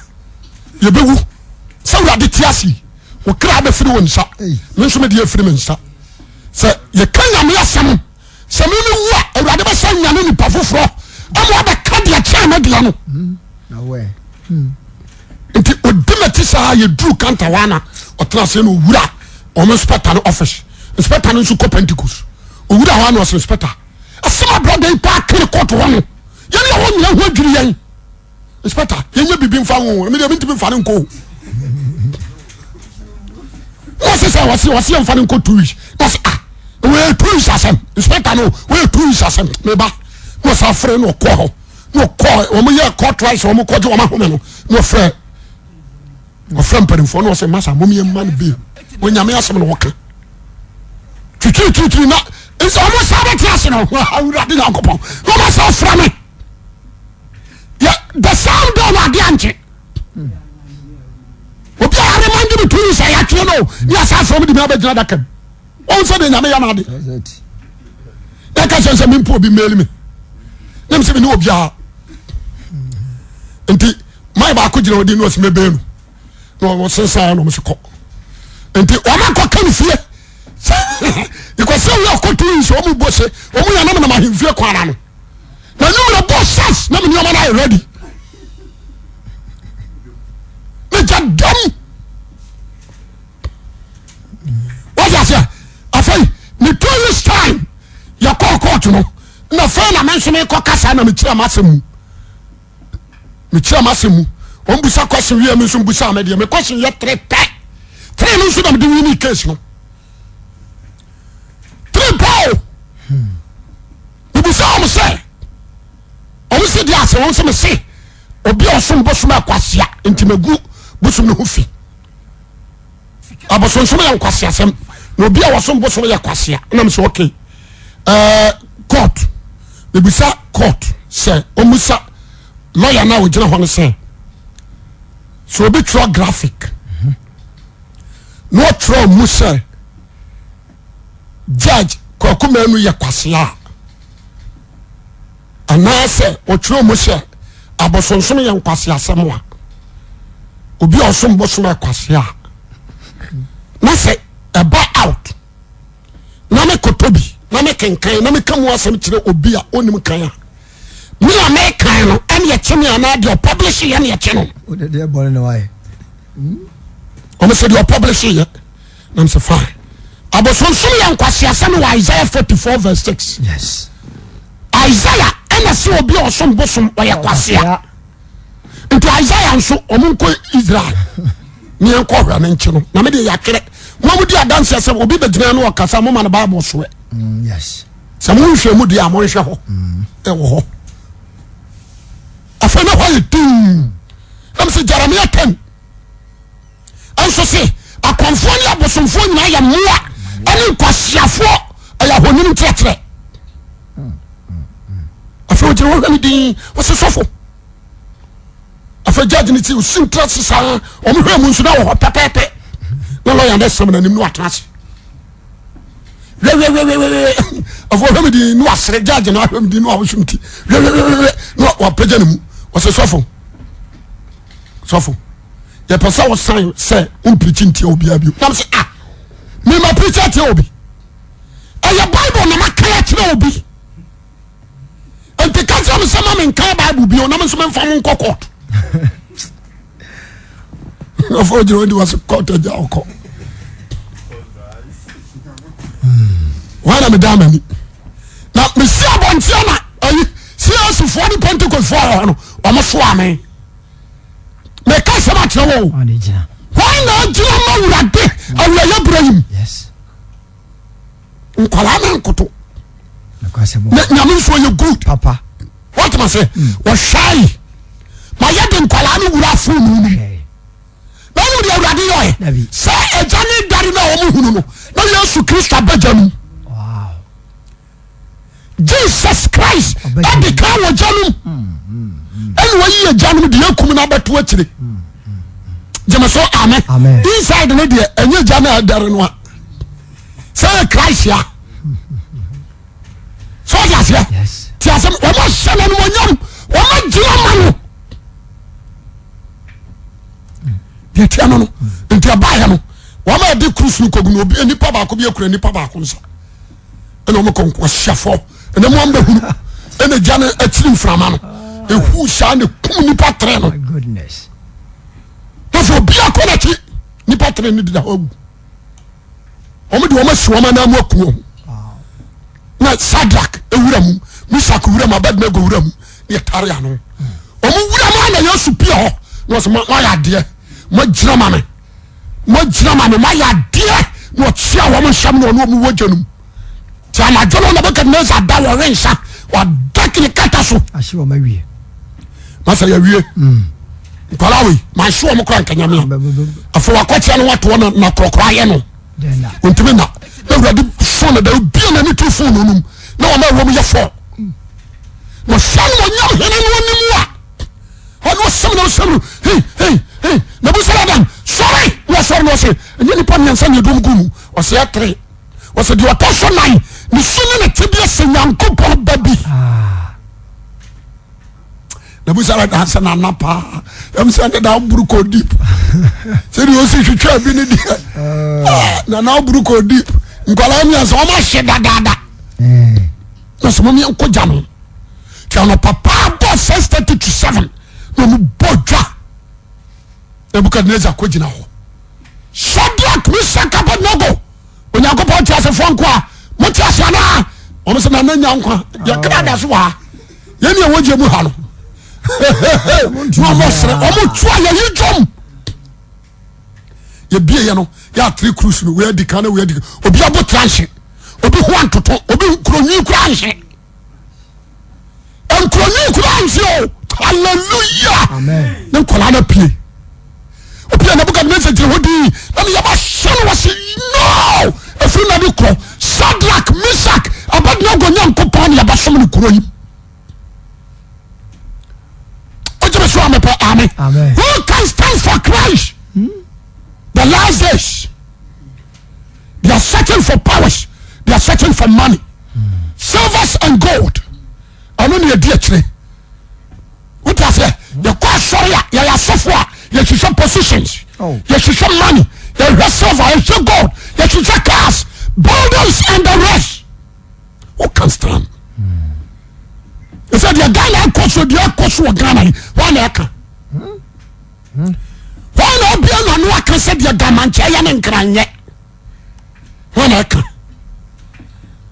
yɛbɛwu sɛ Awurade te ase wo kra bɛfiri wo nsa me nso mede afiri me nsa sɛ yɛka nyame asɛm sɛ meme wu a awurade bɛsɛ nyane nipa foforɔ ama wabɛka deɛ kyɛn me deɛ no nti ɔdi m'akyi saa yɛduru kanta hɔ ana ɔtena ase na ɔwura ɔmo inspector no office inspector no nso kɔ Pentecost ɔwura hɔ ana ɔsɛ inspector asɛm abrada yi paa kene kɔɔto hɔ no yɛne ɛhɔ nyina ho adwiri yɛn inspector yɛnyɛ biribi mfa ho ɛmi deɛ mentumi mfa no nkɔ o wɔsi sɛ wɔsi wɔsi yɛn mfa no nkɔ 2 weeks wɔsi ah wɔyɛ 2 weeks asɛm inspector no wɔyɛ 2 weeks asɛm meba na wɔsi afrɛ na ɔkɔ hɔ na ɔkɔ wɔn yɛ court rice wɔn kɔ gye wɔn ahome no na ɔfrɛ ɔfrɛ mpanimfoɔ na ɔsɛ masa mo yɛ mma no bail wɔn nyame asɛm na wɔka twitwiritwitwi na nsɛ wɔn sa bɛ te ase na awurade nyankopɔn na wɔn asa afrɛ me. Yɛ the same day na adeɛ ankye obi a aremande me 2 weeks a yɛatwerɛ no ne asa afrɛ m de me abɛgyina adaka mu ɔhu sɛ deɛ nyame yɛ no ade na ɛka kyerɛ sɛ mempo obi mail me na mesɛ mene obiaa nti man baako gyina ɔdi ne ɔsɛ mɛbɛɛ no na ɔsensan na ɔmo sɛ kɔ nti ɔma kɔka ne fie because sɛ woyɛ ɔkɔ 2 weeks ɔmo bɔ se ɔmo yɛ nam nam ahemfie kwan ano na nwumere bɔ sas na me nneɛma no ayɛ ready ne gya dam wọ́n ase afei ne 2 years time yɛ kɔɔ kóòtù no na afei na me nso mi kɔ kasa na mi kyerɛ ma asɛm mu mi kyerɛ ma asɛm mu wɔn busa question wie mi nso busa mi deɛ mi question yɛ three pɛ three no nso na mi de win case no three pɛ o. Mebisa wɔn sɛ, wɔn si di ase wɔn sɛ mese obi a ɔsom bosom akwasia nti megu bosom no ho fi. Abosonsom yɛ nkwaseasɛm na obi a ɔsom bosom yɛ kwasia na mesɛ okay. Ɛɛ court mebisa court sɛ ɔmusa lawyer no a ɔgyina hɔ no sɛ sɛ obi twerɛ graphic na ɔtwerɛ mu sɛ judge Kwaku Manu yɛ kwasea a anaasɛ ɔtwerɛ mu sɛ abosonsom yɛ nkwaseasɛm a obi a ɔsom bosom yɛ kwasea a na sɛ ɛba out na me kɔtɔ bi na me kenkan na meka mu asɛm kyerɛ obi a ɔnim kan a me a mekan no ɛne ɛkye me anaa deɛ ɔpublish yɛ ne ɛkye no ɔmo sɛ deɛ ɔpublish yɛ na sɛ fine abosonsom yɛ nkwaseasɛm wɔ Isaiah 44 verse 6 yes Isaiah ɛna sɛ obi a ɔsom bosom ɔyɛ kwasea nti Isaiah nso ɔmo nkɔ Israel ne yɛn kɔ hwɛ ne nkye no na me deɛ yɛatwerɛ mo a mo di adanseɛ sɛ obi bɛgyina no ɔkasa mo ma no Bible soɛ yes sɛ mo nhwɛ mu deɛ a mo nhwɛ hɔ ɛwɔ hɔ afei na hɔ yɛ dinn na mo sɛ Jeremiah 10. nso se akɔmfoɔ ne abosomfoɔ nyinaa yɛ mmoa ɛne nkwasiafoɔ ɛyɛ ahonim nkyerɛkyerɛ. Afei ogyina hɔ hwɛ ne din wɔsi sɔfo. Afei judge ne ti osi ntra se saa wɔn hwɛ mu nso na wɔ hɔ pɛpɛɛpɛ na lɔya ne sɛm n'anim na watena ase. Wɛwɛwɛwɛwɛ afei ɔhwɛ mi din na wasere judge na ahwɛ mi din na wawoso mi ti wɛwɛwɛwɛ na wapagya ne mu wɔsi sɔfo. Sɔfo yɛpɛ sɛ wosan sɛ wompirikyi ntia obiara bio. Nam sɛ ah mema pirikyi atia obi ɛyɛ bible na maka akyerɛ obi nti ka kyerɛ me sɛ ma menka bible bio na me nso memfa mo nkɔ court. Afɔ gyina wodi wɔ se court agya ɔkɔ wɔn na meda m'ani na mesi abɔnten na ayi CAC foɔ ne Pentecost foɔ wɔ hɔ no wɔn so ame. Meka sɛm akyerɛ wɔ o wɔn na agyina ma wurade awurayɛ berɛ yim nkwalaa na nkoto na nyame nso ɔyɛ good wɔtema sɛ wɔhwɛe ma yɛde nkwalaa no wura fon no mu na ɔnom deɛ awurade yɔɛ sɛ agya ne dare no a wɔn hunu no na Yesu Kristo abɛgya no mu. Jesus Christ ɛde kan wɔ gya nom ɛna wayi agya nom deɛ akum no abɛto akyire gyeme so amen inside no deɛ ɛnyɛ gya no a ɛdɛre no a sɛ yɛ Christ a sɛ ɔde aseɛ te asɛm wɔn ahyɛ no animonyam wɔn agyina ma no deɛ tia no no nti ɛbaeɛ no wɔn a ɛde kurus no kɔgu no obi nipa baako bi akura nipa baako nsa ɛna wɔn kɔ nkɔsiafoɔ ɛna mu ambɛhunu ɛna gya no akyiri mframa no ehu saa na kum nipa tere no tɔfo obi akɔ n'akyi nipa tere no deda hɔ awu wɔn de wɔn asi wɔn anan mu aku wɔn na Sadrak ewura mu Misak wura mu Abednego wura mu ne yɛ tare ano wɔn wura mu ana Yesu pie hɔ na wɔsɛ mo ayɛ adeɛ mo agyina ma me. Moagyina ma me, moayɛ adeɛ. Na ɔkyea wɔn nsam na ɔne wɔn wɔ gya no mu. Ti anadwo no Nebukadnezar da wɔwe nsa, wada kene kata so. Ahye wɔn awie. Masa yɛawie. Nkwadaa wei, mahye wɔn kora nkanyame a. Afei wakɔkyea no watoɔ na na korɔkorɔ ayɛ no. Ɔntumi na. Na awurade fon no da obia n'ani to fon no nom na wɔn a wɔn yɛ fɔ. Na ɔhyɛ no wɔnyam hene no anim a. Ɔne ɔsɛm na ɔsɛm no hei hei hei Nebusaradan sɔre na ɔsɔre na ɔsɛ ɛnyɛ nipa mmiɛnsa na ɛdɔm gu mu ɔsɛ ɛtere ɔsɛ deɛ ɔtɔ so nan ne su ne ne tebea sɛ Nyankopɔn ba bi ah. Nebusaradan sɛ nana paa ɛm sɛ ne da woburu kɔ deep sɛdeɛ ɔsi twitwa bi ne deɛ ah, nana woburu kɔ deep nkwadaa mmiɛnsa wɔn ahye dadaada eh. Na sɛ mɔmyɛ nkɔ gya no nti anɔpa paa bɔ 6:30 to 7 na ɔmo bɔ dwa. Nebukadnezar kɔ gyina hɔ. Shadrach, Meshach, Abednego, Onyankopɔn te asefoɔ nko a mote ase anaa? Wɔn sɛ nana nya nkwa yɛkra da so wɔ ha yɛn ni ɛwɔ gye mu ha no na wɔn sere wɔn tu a yɛyi dwom yɛbie yɛ no yɛ atiri cruise no wei adi kan na wei adi kan obi abo tra nhye obi ho antoto obi nkuronwi kura nhye nkuronwi kura nhye o hallelujah ne nkwadaa na pie obi a Nebukadnezar gyina hɔ dii na ne yɛba hyɛ no wɔsi no efiri na de kɔ Shadrach Meshach Abednego Nyankopɔn ne yɛbɛsom no kuro yi wogyeme so amepɛ amen who can stand for Christ hmm? the last days they are searching for powers they are searching for money hmm. silvers and gold ɛno ne ɛdi akyire wote aseɛ yɛkɔ asɔre a yɛyɛ asɔfo a yɛhwehwɛ positions oh. yɛhwehwɛ money yɛhwɛ silver yɛhwehwɛ gold yɛhwehwɛ cars buildings and the rest who can stand ɛsɛ deɛ Ghana akɔ so deɛ akɔ so wɔ Ghana yi wɔn na ɛka wɔn na ɔbea na ano aka sɛ deɛ gamankyɛ yɛ ne nkranyɛ wɔn na ɛka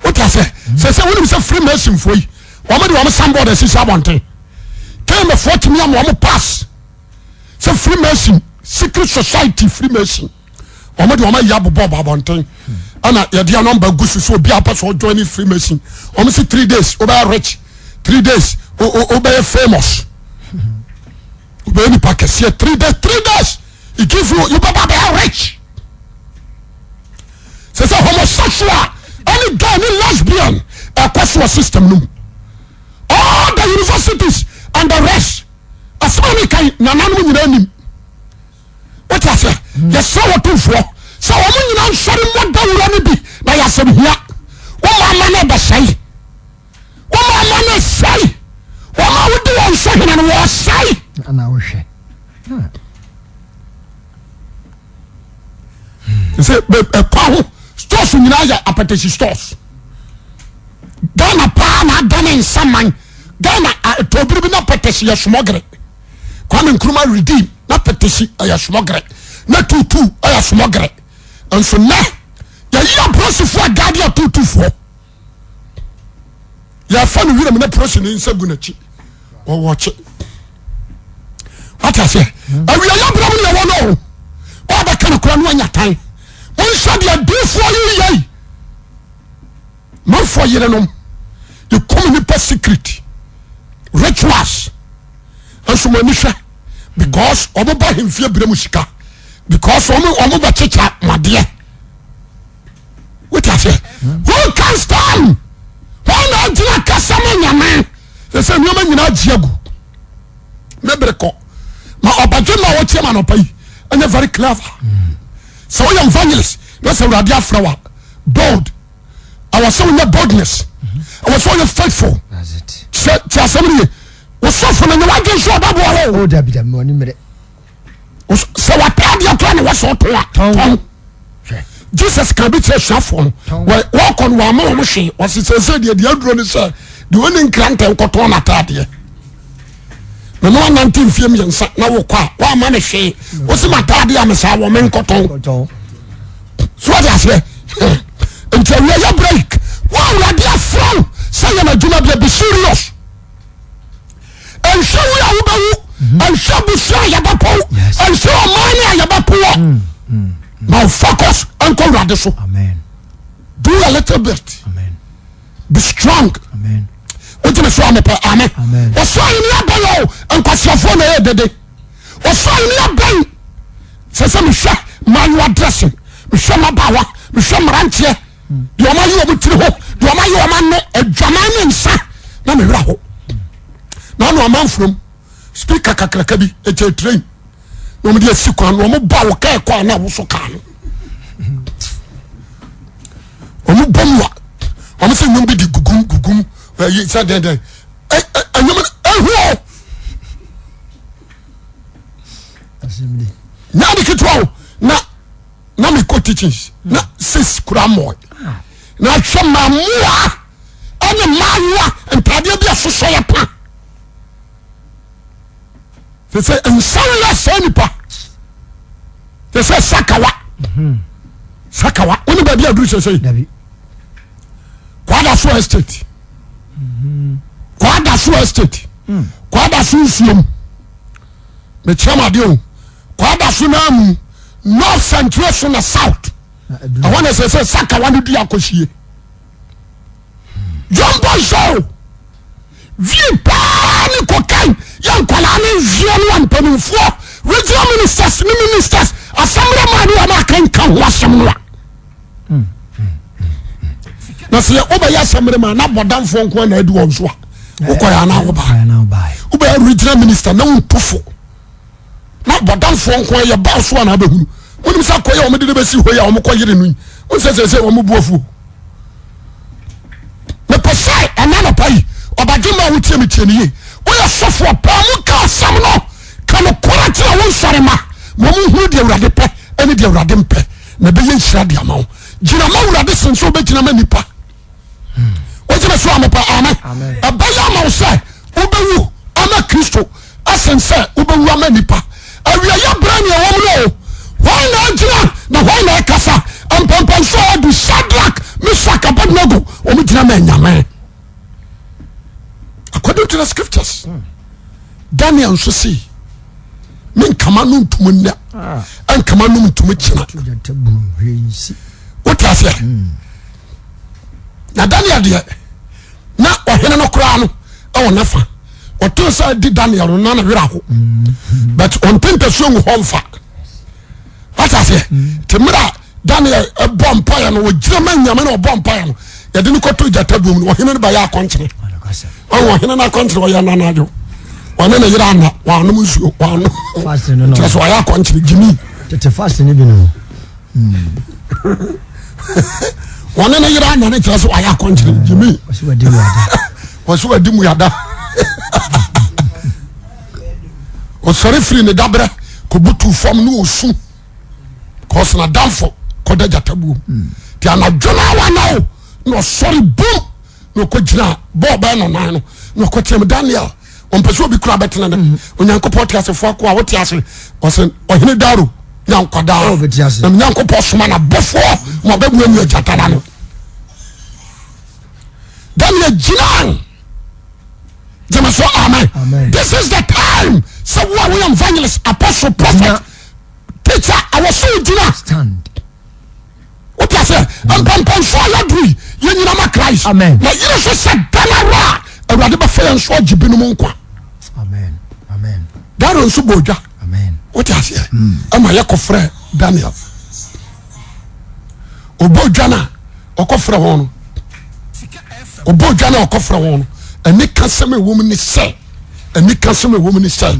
wote asɛ sɛ sɛ wonim sɛ freemason foɔ yi wɔn de wɔn sanbɔɔd asisi abɔnten kmfoɔ tumi ama wɔn pass sɛ freemason secret society freemason wɔn de wɔn ayi abobɔ ɔbɔ abɔnten ɛna yɛde yɛn nɔmba gu so so obi apɛ sɛ ɔjoin ne freemason wɔn si 3 days wobɛyɛ rich 3 days wobɛyɛ famous wobɛyɛ nipa kɛseɛ 3 days 3 days. It give you you bɛba bɛyɛ rich. Sɛ sɛ homosexual ɛne gay ne lesbian ɛkɔ so wɔ system no mu. All the universities and the rest. Asɛm a meka yi nananom nyinaa nim. Wote aseɛ? Yɛsrɛ wɔ tumfoɔ sɛ wɔn nyinaa nsɔre mmɔ dawuro no bi na yɛasɛm hia. Wɔn ama no bɛsɛe. Wɔn ama no sɛe. Wɔn a wodi wɔn so hene no wɔsɛe. Ana wohwɛ. Sɛ ɛkwa ho stores nyinaa yɛ apɛtɛsi stores. Ghana paa na adane nsaman. Ghana tɔbiri bi na apɛtɛsi yɛ sumɔgere. Kwame Nkrumah redeem na pɛtɛsi ɛyɛ sumɔgere na tutu ɛyɛ sumɔgere. Nso nɛ yɛyi apolisifoɔ agade atutufoɔ. Yɛfa no wiram na polisi ne nsa gu n'akyi wɔwɔkye. Wate aseɛ? Awia yɛ berɛ mu ne yɛwɔ no o. Wɔbɛka no kora no anya tan. Monhwɛ deɛ adiifoɔ yi yɛi. Manfoɔ yerenom yɛkum nipa secret rituals nso mo ani hwɛ because wɔn ba ahemfie brɛ mu sika because wɔn wɔn bɛ kyekyɛ mo adeɛ wote aseɛ who can stand wɔn na agyina kasa ma nyame sɛ sɛ nneɛma nyinaa gye agu ne bere kɔ ma ɔbadwe ma wɔtie ma nɔpa yi ɛnyɛ very clever sɛ woyɛ evangelist na sɛ awurade afrɛ wa bold ɛwɔ sɛ wonya boldness ɛwɔ sɛ woyɛ faithful sɛ ti asɛm no ye wosɔfo no nyɛ wadwen so ɔbɛboa wo oh, sɛ wataadeɛ koraa na wɔsɛ ɔtɔn a tɔn Jesus kan bi kyerɛ asuafoɔ no wɔkɔ no wɔama wɔn hwee wɔsi sɛ sɛ deɛ deɛ aduro no sɛ deɛ ɔne nkrantɛ nkɔtɔn n'ataadeɛ na ne wanante mfie mmiɛnsa na wokɔ a woama no hwee wosi m'ataadeɛ a mesaa wɔ me nkɔtɔn so wɔde aseɛ nti awia yɛ break wo awurade afrɛ wo sɛ yɛ n'adwuma bia be serious nhwɛ wo a wobɛwu nhwɛ abusua a yɛbɛpow nhwɛ ɔman no a yɛbɛpowɔ mm, mm, mm. ma focus nkɔ awurade so do a little bit Amen. be strong wogyina so amepɛ amen ɔsoro ahene abɛn o nkwasiafoɔ na ɛyɛ dede ɔsoro ahene abɛn sɛ sɛ mehwɛ mmaayewa dressing mehwɛ mmabaawa mehwɛ mmeranteɛ deɛ ɔma yɛ wɔn tiri ho deɛ ɔma yɛ wɔn ano adwaman ne nsa na mehwɛ ho na ɔno amanfurom speaker kakraka bi ɛkyɛ train na wɔn de asi kwan na wɔn ba wɔ kaa kɔ a na woso kaa no wɔn bɔ mu a wɔn sɛ nnwom bi di gugum gugum ɛyi sɛ dɛn dɛn ɛ ɛ ɛnwom ehu o nyaade ketewa o na na mi kɔ teachings na six kura mɔ na ahwɛ maamoa ɛne maayewa ntaadeɛ bi asosɔ yɛ pa. Te sɛ nsan yɛ sɛ nipa te sɛ sakawa mhm. sakawa wone baabi aduru sɛ sɛ kwada so estate mhm. kwada so estate hmm. kwada so nsuom mekyerɛ m adeɛ o kwada so no amu north central so na south ɛhɔ na sɛ sɛ sakawa no dua akɔhyie yɔnbɔ nhyɛ o wie paa ne kokain yɛ nkwadaa ne nzuo no a mpanimfoɔ regional ministers ne ministers asɛmmerɛ maa ne wɔn aka nka ho asɛm no a na sɛ wobɛyɛ asɛmmerɛ maa na bɔdamfoɔ nko na adi wɔn so a wokɔ yɛ anaa wobaa wobɛyɛ regional minister na wontofo na bɔdamfoɔ nko yɛ baa so a na abɛhunu wonim sɛ akɔyɛ wɔn de ne bɛsi hɔ yi a wɔn kɔ yere no yi wɔn sɛ sɛ sɛ wɔn bu afuo mepɛ sɛ ɛna anɔpa yi ɔbadwe ma wotie me tie ne yie woyɛ sɔfoɔ paa mu ka asɛm no ka no kora kyerɛ wo nsɔre ma ma ɔmo hunu deɛ awurade pɛ ɛne deɛ awurade mpɛ na ɛbɛyɛ nhyira de ama wo gyina ma awurade sen sɛ wobɛgyina ma nipa wogyina so amepɛ amen ɛbɛyɛ ama wo sɛ wobɛwu ama kristo asen sɛ wobɛwu ama nipa awieɛ berɛ ne ɛwɔ mu no o hwan na agyina na hwan na ɛkasa mpɛmpɛnso a ɔdu Shadrach Meshach Abednego wɔn gyina ma anyame according to the scriptures Daniel nso si me nkama no ntum nnɛ ah. nkama no ntum kyena wote aseɛ hmm. na Daniel deɛ na ɔhene no koraa no ɛwɔ nafa ɔtoo sɛ di Daniel no na ne werɛ aho hmm. but ɔnte ntasuo ngu hɔ mfa. Wate aseɛ? Nti mmerɛ a Daniel bɔ mpaeɛ no, ɔgyina ma nyame na ɔbɔ mpaeɛ no, yɛde no kɔto gyata buom no, ɔhene no bɛyɛ akɔnkyene. Ɔwɔ ɔhene no akɔnkyene ɔyɛ nanadwo. Ɔne ne yere ana wɔanom nsuo wɔanom. Kyerɛ sɛ ɔyɛ akɔnkyene gyimi. Tete fast ne bi no. Wɔne ne yere ana ne kyerɛ sɛ ɔyɛ akɔnkyene gyimi. Wɔsi wadi mu yada. Ɔsɔre firi ne dabrɛ kɔbutu fam ne ɔsu kɔs na damfo kɔda gyata buom. Nti anadwo no awa na o na ɔsɔre bum na ɔkɔ gyina bɔɔl bɛyɛ no nan no na ɔkɔ team Daniel ɔmpɛ sɛ obi kura bɛtena ne mhm. Onyankopɔn te asefoɔ ako a wote ase ɔsɛ ɔhene Daro nya nkwadaa oh, na Onyankopɔn soma na bɔfoɔ ma ɔbɛbu anu agyata no ano. Daniel gyina gyeme so amen. This is the time sɛ wo a woyɛ evangelist, apostle, prophet, teacher, ɛwɔ so wogyina. Wote aseɛ? Mpɛmpɛnso a yɛaduru yi, yɛnyina ma Christ. Na yere so sɛ da no ara a Awurade bɛfa yɛn so agye binom nkwa. Daniel nso bɔ odwa. Wote aseɛ? Ɛma yɛkɔfrɛ Daniel. Ɔbɔ odwa no a ɔkɔfrɛ wɔn no, ɔbɔ odwa no a ɔkɔfrɛ wɔn no, ɛne kasɛm a ɛwɔ mu ne sɛ, ɛne kasɛm a ɛwɔ mu ne sɛ,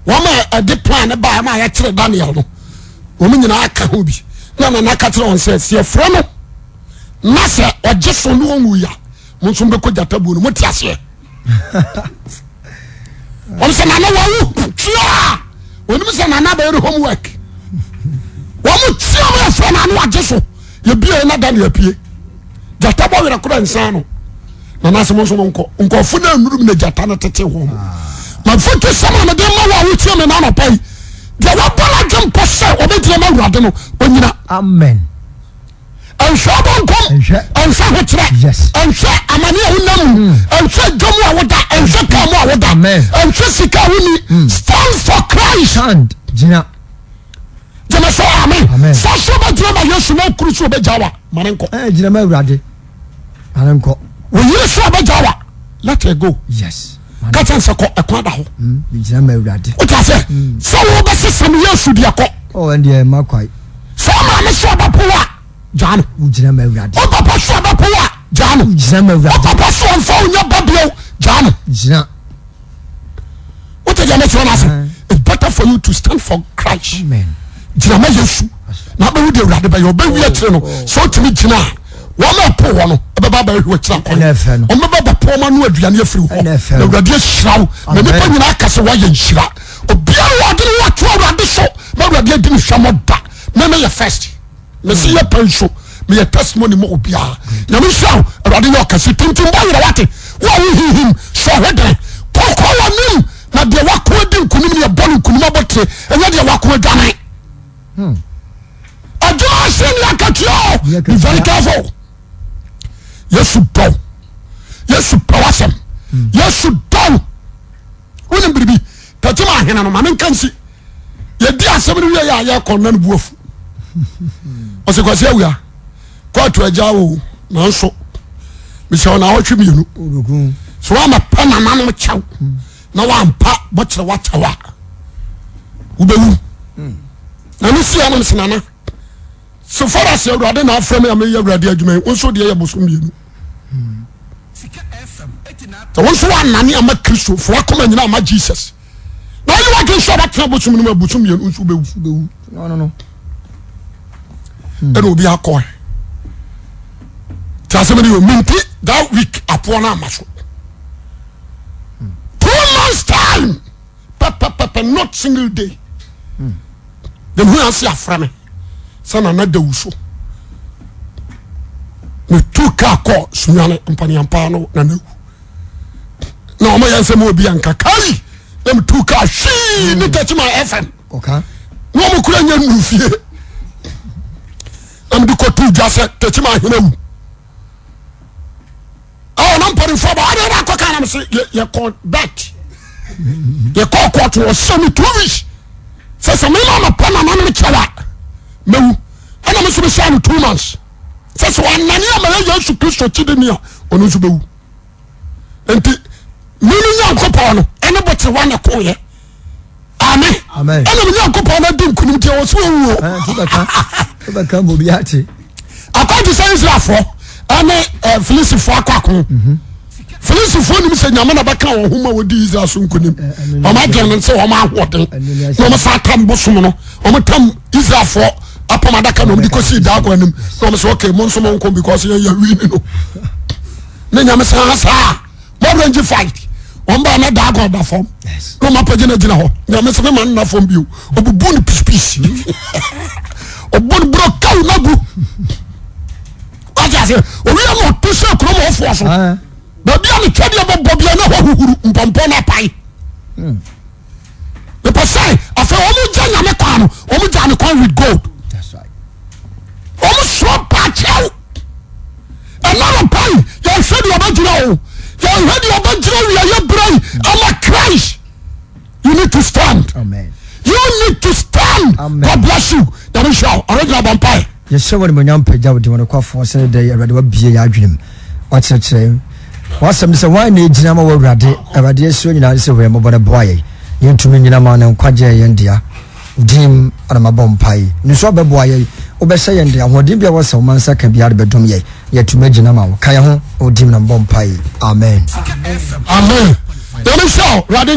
wɔn a ɛde plan no baa ma yɛkyerɛ Daniel no, wɔn nyinaa ka ho bi na nana ka kyerɛ wɔn sɛ sɛ yɛfrɛ no na sɛ ɔgye so ne wɔn wuya mo nso bɛkɔ gyata buo no mo te aseɛ wɔn sɛ nana wɔwu tua wɔn sɛ nana bɛyɛ homework wɔn tia mo yɛfrɛ nana wagye so yɛbie na da ne apue gyata bɔ werɛ korɔ nsan no na n'asɛm nso mo nkɔ nkɔfo na nnuru na gyata no tete wɔn mo ma foto sɛm a mede ma wɔ a wotie me n'anɔpa yi deɛ wabɔ n'adwe mpɔ sɛ ɔbɛgyina ma awurade no ɔnyina. Amen. Nhwɛ ɔbɔnkom, nhwɛ ahokyerɛ, nhwɛ amane a wonam mu, hmm. nhwɛ dwa mu a woda, nhwɛ kaa mu a woda, nhwɛ sika a wonni. Hmm. Stand for Christ. Stand gyina. Gyeme so amen. Sɛ so bɛgyina ma Yesu na okuru so ɔbɛgya wa ma ne nkɔ. Ɛɛ gyina ma Awurade ma ne nkɔ. Oyere so ɔbɛgya wa let her go. Yes. Ka kyɛn sɛ kɔ ɛkwan da hɔ. Hmm, gyina ma Awurade. O ta sɛ hmm. sɛ wo bɛ sesa mi Yesu deɛ kɔ. Ɔ ɛn deɛ ma kwae. Sɛ ɔmaame so ɔbɛpo wa gyaa no. O gyina ma Awurade. O papa so ɔbɛpo wa gyaa no. O gyina ma Awurade. O papa so ɔnfa onya ba bio gyaa no. Gyina. Wote deɛ mɛkyerɛ no ase? It's better for you to stand for Christ. Gyina ma Yesu na abɛwu deɛ Awurade bɛyɛ ɔbɛwi oh, akyire no oh. Sɛ wotumi gyina a wɔn a ɛpo wɔ no ɛbɛba abɛhwɛ wɔ akyire akwan wɔn bɛba bɛpo wɔn ano aduane afiri hɔ na Awurade ahyira wo na nipa nyinaa aka sɛ wɔayɛ nhyira obiara wɔ ɔde ne ho ato Awurade so na Awurade adi ne hwɛ mɔ da mɛmɛ yɛ first. Mese yɛ pɛ nso meyɛ testimony ma obiara. Nyame nhyira wo. Awurade nyɛ ɔkɛse. Tintim bɔ yerɛ wate. Wo a wohinhim sɔ ho dene. Kɔkɔ w'anim na deɛ wako adi nkunim ne ɛbɔ no nkunim abɔtire ɛnyɛ deɛ wako adwane. Hmm. Adwuma ase ne akatua o. Be very careful. Yesu dɔw. Yesu pɛ w'asɛm. Hmm. Yesu dɔw. Wonim biribi. Tɛkyem ahene no ma menka nsi. Yɛdi asɛm no wie yɛ a yɛkɔ na no bu afu. Ɔsɛ Kwasi Awia kɔɔto agya o nanso mehyɛ wo naawɔtwe mmienu so woama pɛ nananom kyɛw na woampa bɔkyerɛ woakyɛw a wobɛwu na ne sia nom sɛ nana so far as awurade na afrɛ me a meyɛ awurade adwuma yi wo nso deɛ yɛ bosom mmienu sɛ wo nso woanane ama kristo fo wakoma nyina ama jesus na ɔyɛ wadwen sɛ ɔbɛtena bosom no mu abosom mmienu nso wobɛwu ɛna obi akɔ nti asɛm no yɛ menti that week apoɔ no ama so 2 months time pɛpɛpɛpɛ not single day dem hu ase afrɛ me sɛ nana da wuso metu kaa kɔ sunyane mpaneampa no nana wu na ɔmo yɛ nsɛm obi anka kai na metu kaa hwii ne tɛkyi ma fm na ɔmo kura nya nnu fie na mede kɔtu dwa sɛ tɛkyi ma ahena wu ɔwɔ na mpanimfoɔ ba ɔde ɛna akɔka na mese yɛkɔ bet yɛkɔ kɔɔto ɔsɛ me 2 weeks sɛ sɛ mema mapɛ nananom kyɛw a mɛwu ɛna me nso mehyɛ no 2 months sɛ sɛ wanane ama yɛ Yesu Kristo kyidini a ɔno nso bɛwu nti mene Nyankopɔn no ɛne botewa ne koyɛ. Amen. Amen. Ɛna me Nyankopɔn no adi nkonim nti ɛwɔ sɛ ɔwuo. Wobɛka wobɛka ma obi ate. Akɔ te sɛ Israelfoɔ ɛne eh, Filistifoɔ akɔ ako. Filistifoɔ nim sɛ Nyame na bɛka wɔn ho ma wɔdi Israel so nkonim. Wɔn adwene no sɛ wɔn ahoɔden na wɔn sa tam bosom no wɔn tam Israelfoɔ apam adaka na wɔn de kɔsi Dagon anim na wɔn sɛ okay mo nso mo nko because yɛn yɛ win no. Ne Nyame sɛ ha saa. Mɔbrɛngye fight wɔn baa na Dagon da fam na wɔn apagya no gyina hɔ Nyame sɛ mema nna fam bio ɔbubu no pispis ɔbɔ no borɔ kaw na gu wate ase owia na ɔto hyɛ kurom hɔfoɔ so baabi a ne twɛdeɛ bɔbɔ bia na hɔ huhuru mpɔmpɔ no apae hmm. Mepɛ sɛ afei wɔn gya Nyame kwan no wɔn gya ne kwan with gold wɔn soɔ paakyɛw. Ɛna anɔpa yi yɛhwɛ deɛ ɔbɛgyina o yɛhwɛ deɛ ɔbɛgyina wia yɛ berɛ yi ama Christ. You need to stand. Amen. You need to stand. Amen. God bless you. Nyame nhyira wo. Original bɔ mpae. Yɛhyɛ wo animuonyam pagya wo din wɔ nokwafoɔ sɛ ne dɛ yi Awurade wabue yɛn adwenem wakyerɛkyerɛ yɛn w'asɛm ne sɛ hwan na ɛgyina ma wɔ Awurade Awurade asuo nyinaa ne sɛ hu yɛn mmɔbɔ na boa yɛn yɛntumi nnyina ma ne nkwagyeɛ yɛn dea Wo din mu na mabɔ mpae. Nniso bɛboa yɛn, wobɛhyɛ yɛn den, ahoɔden biara wɔ sɛ woma nsa ka biara de bɛdom yɛn, na yɛatumi agyina ama wo. Ka yɛn ho, wɔ wo din mu na mebɔ mpae. Amen. Amen. Nyame nhyira wo. Awurade.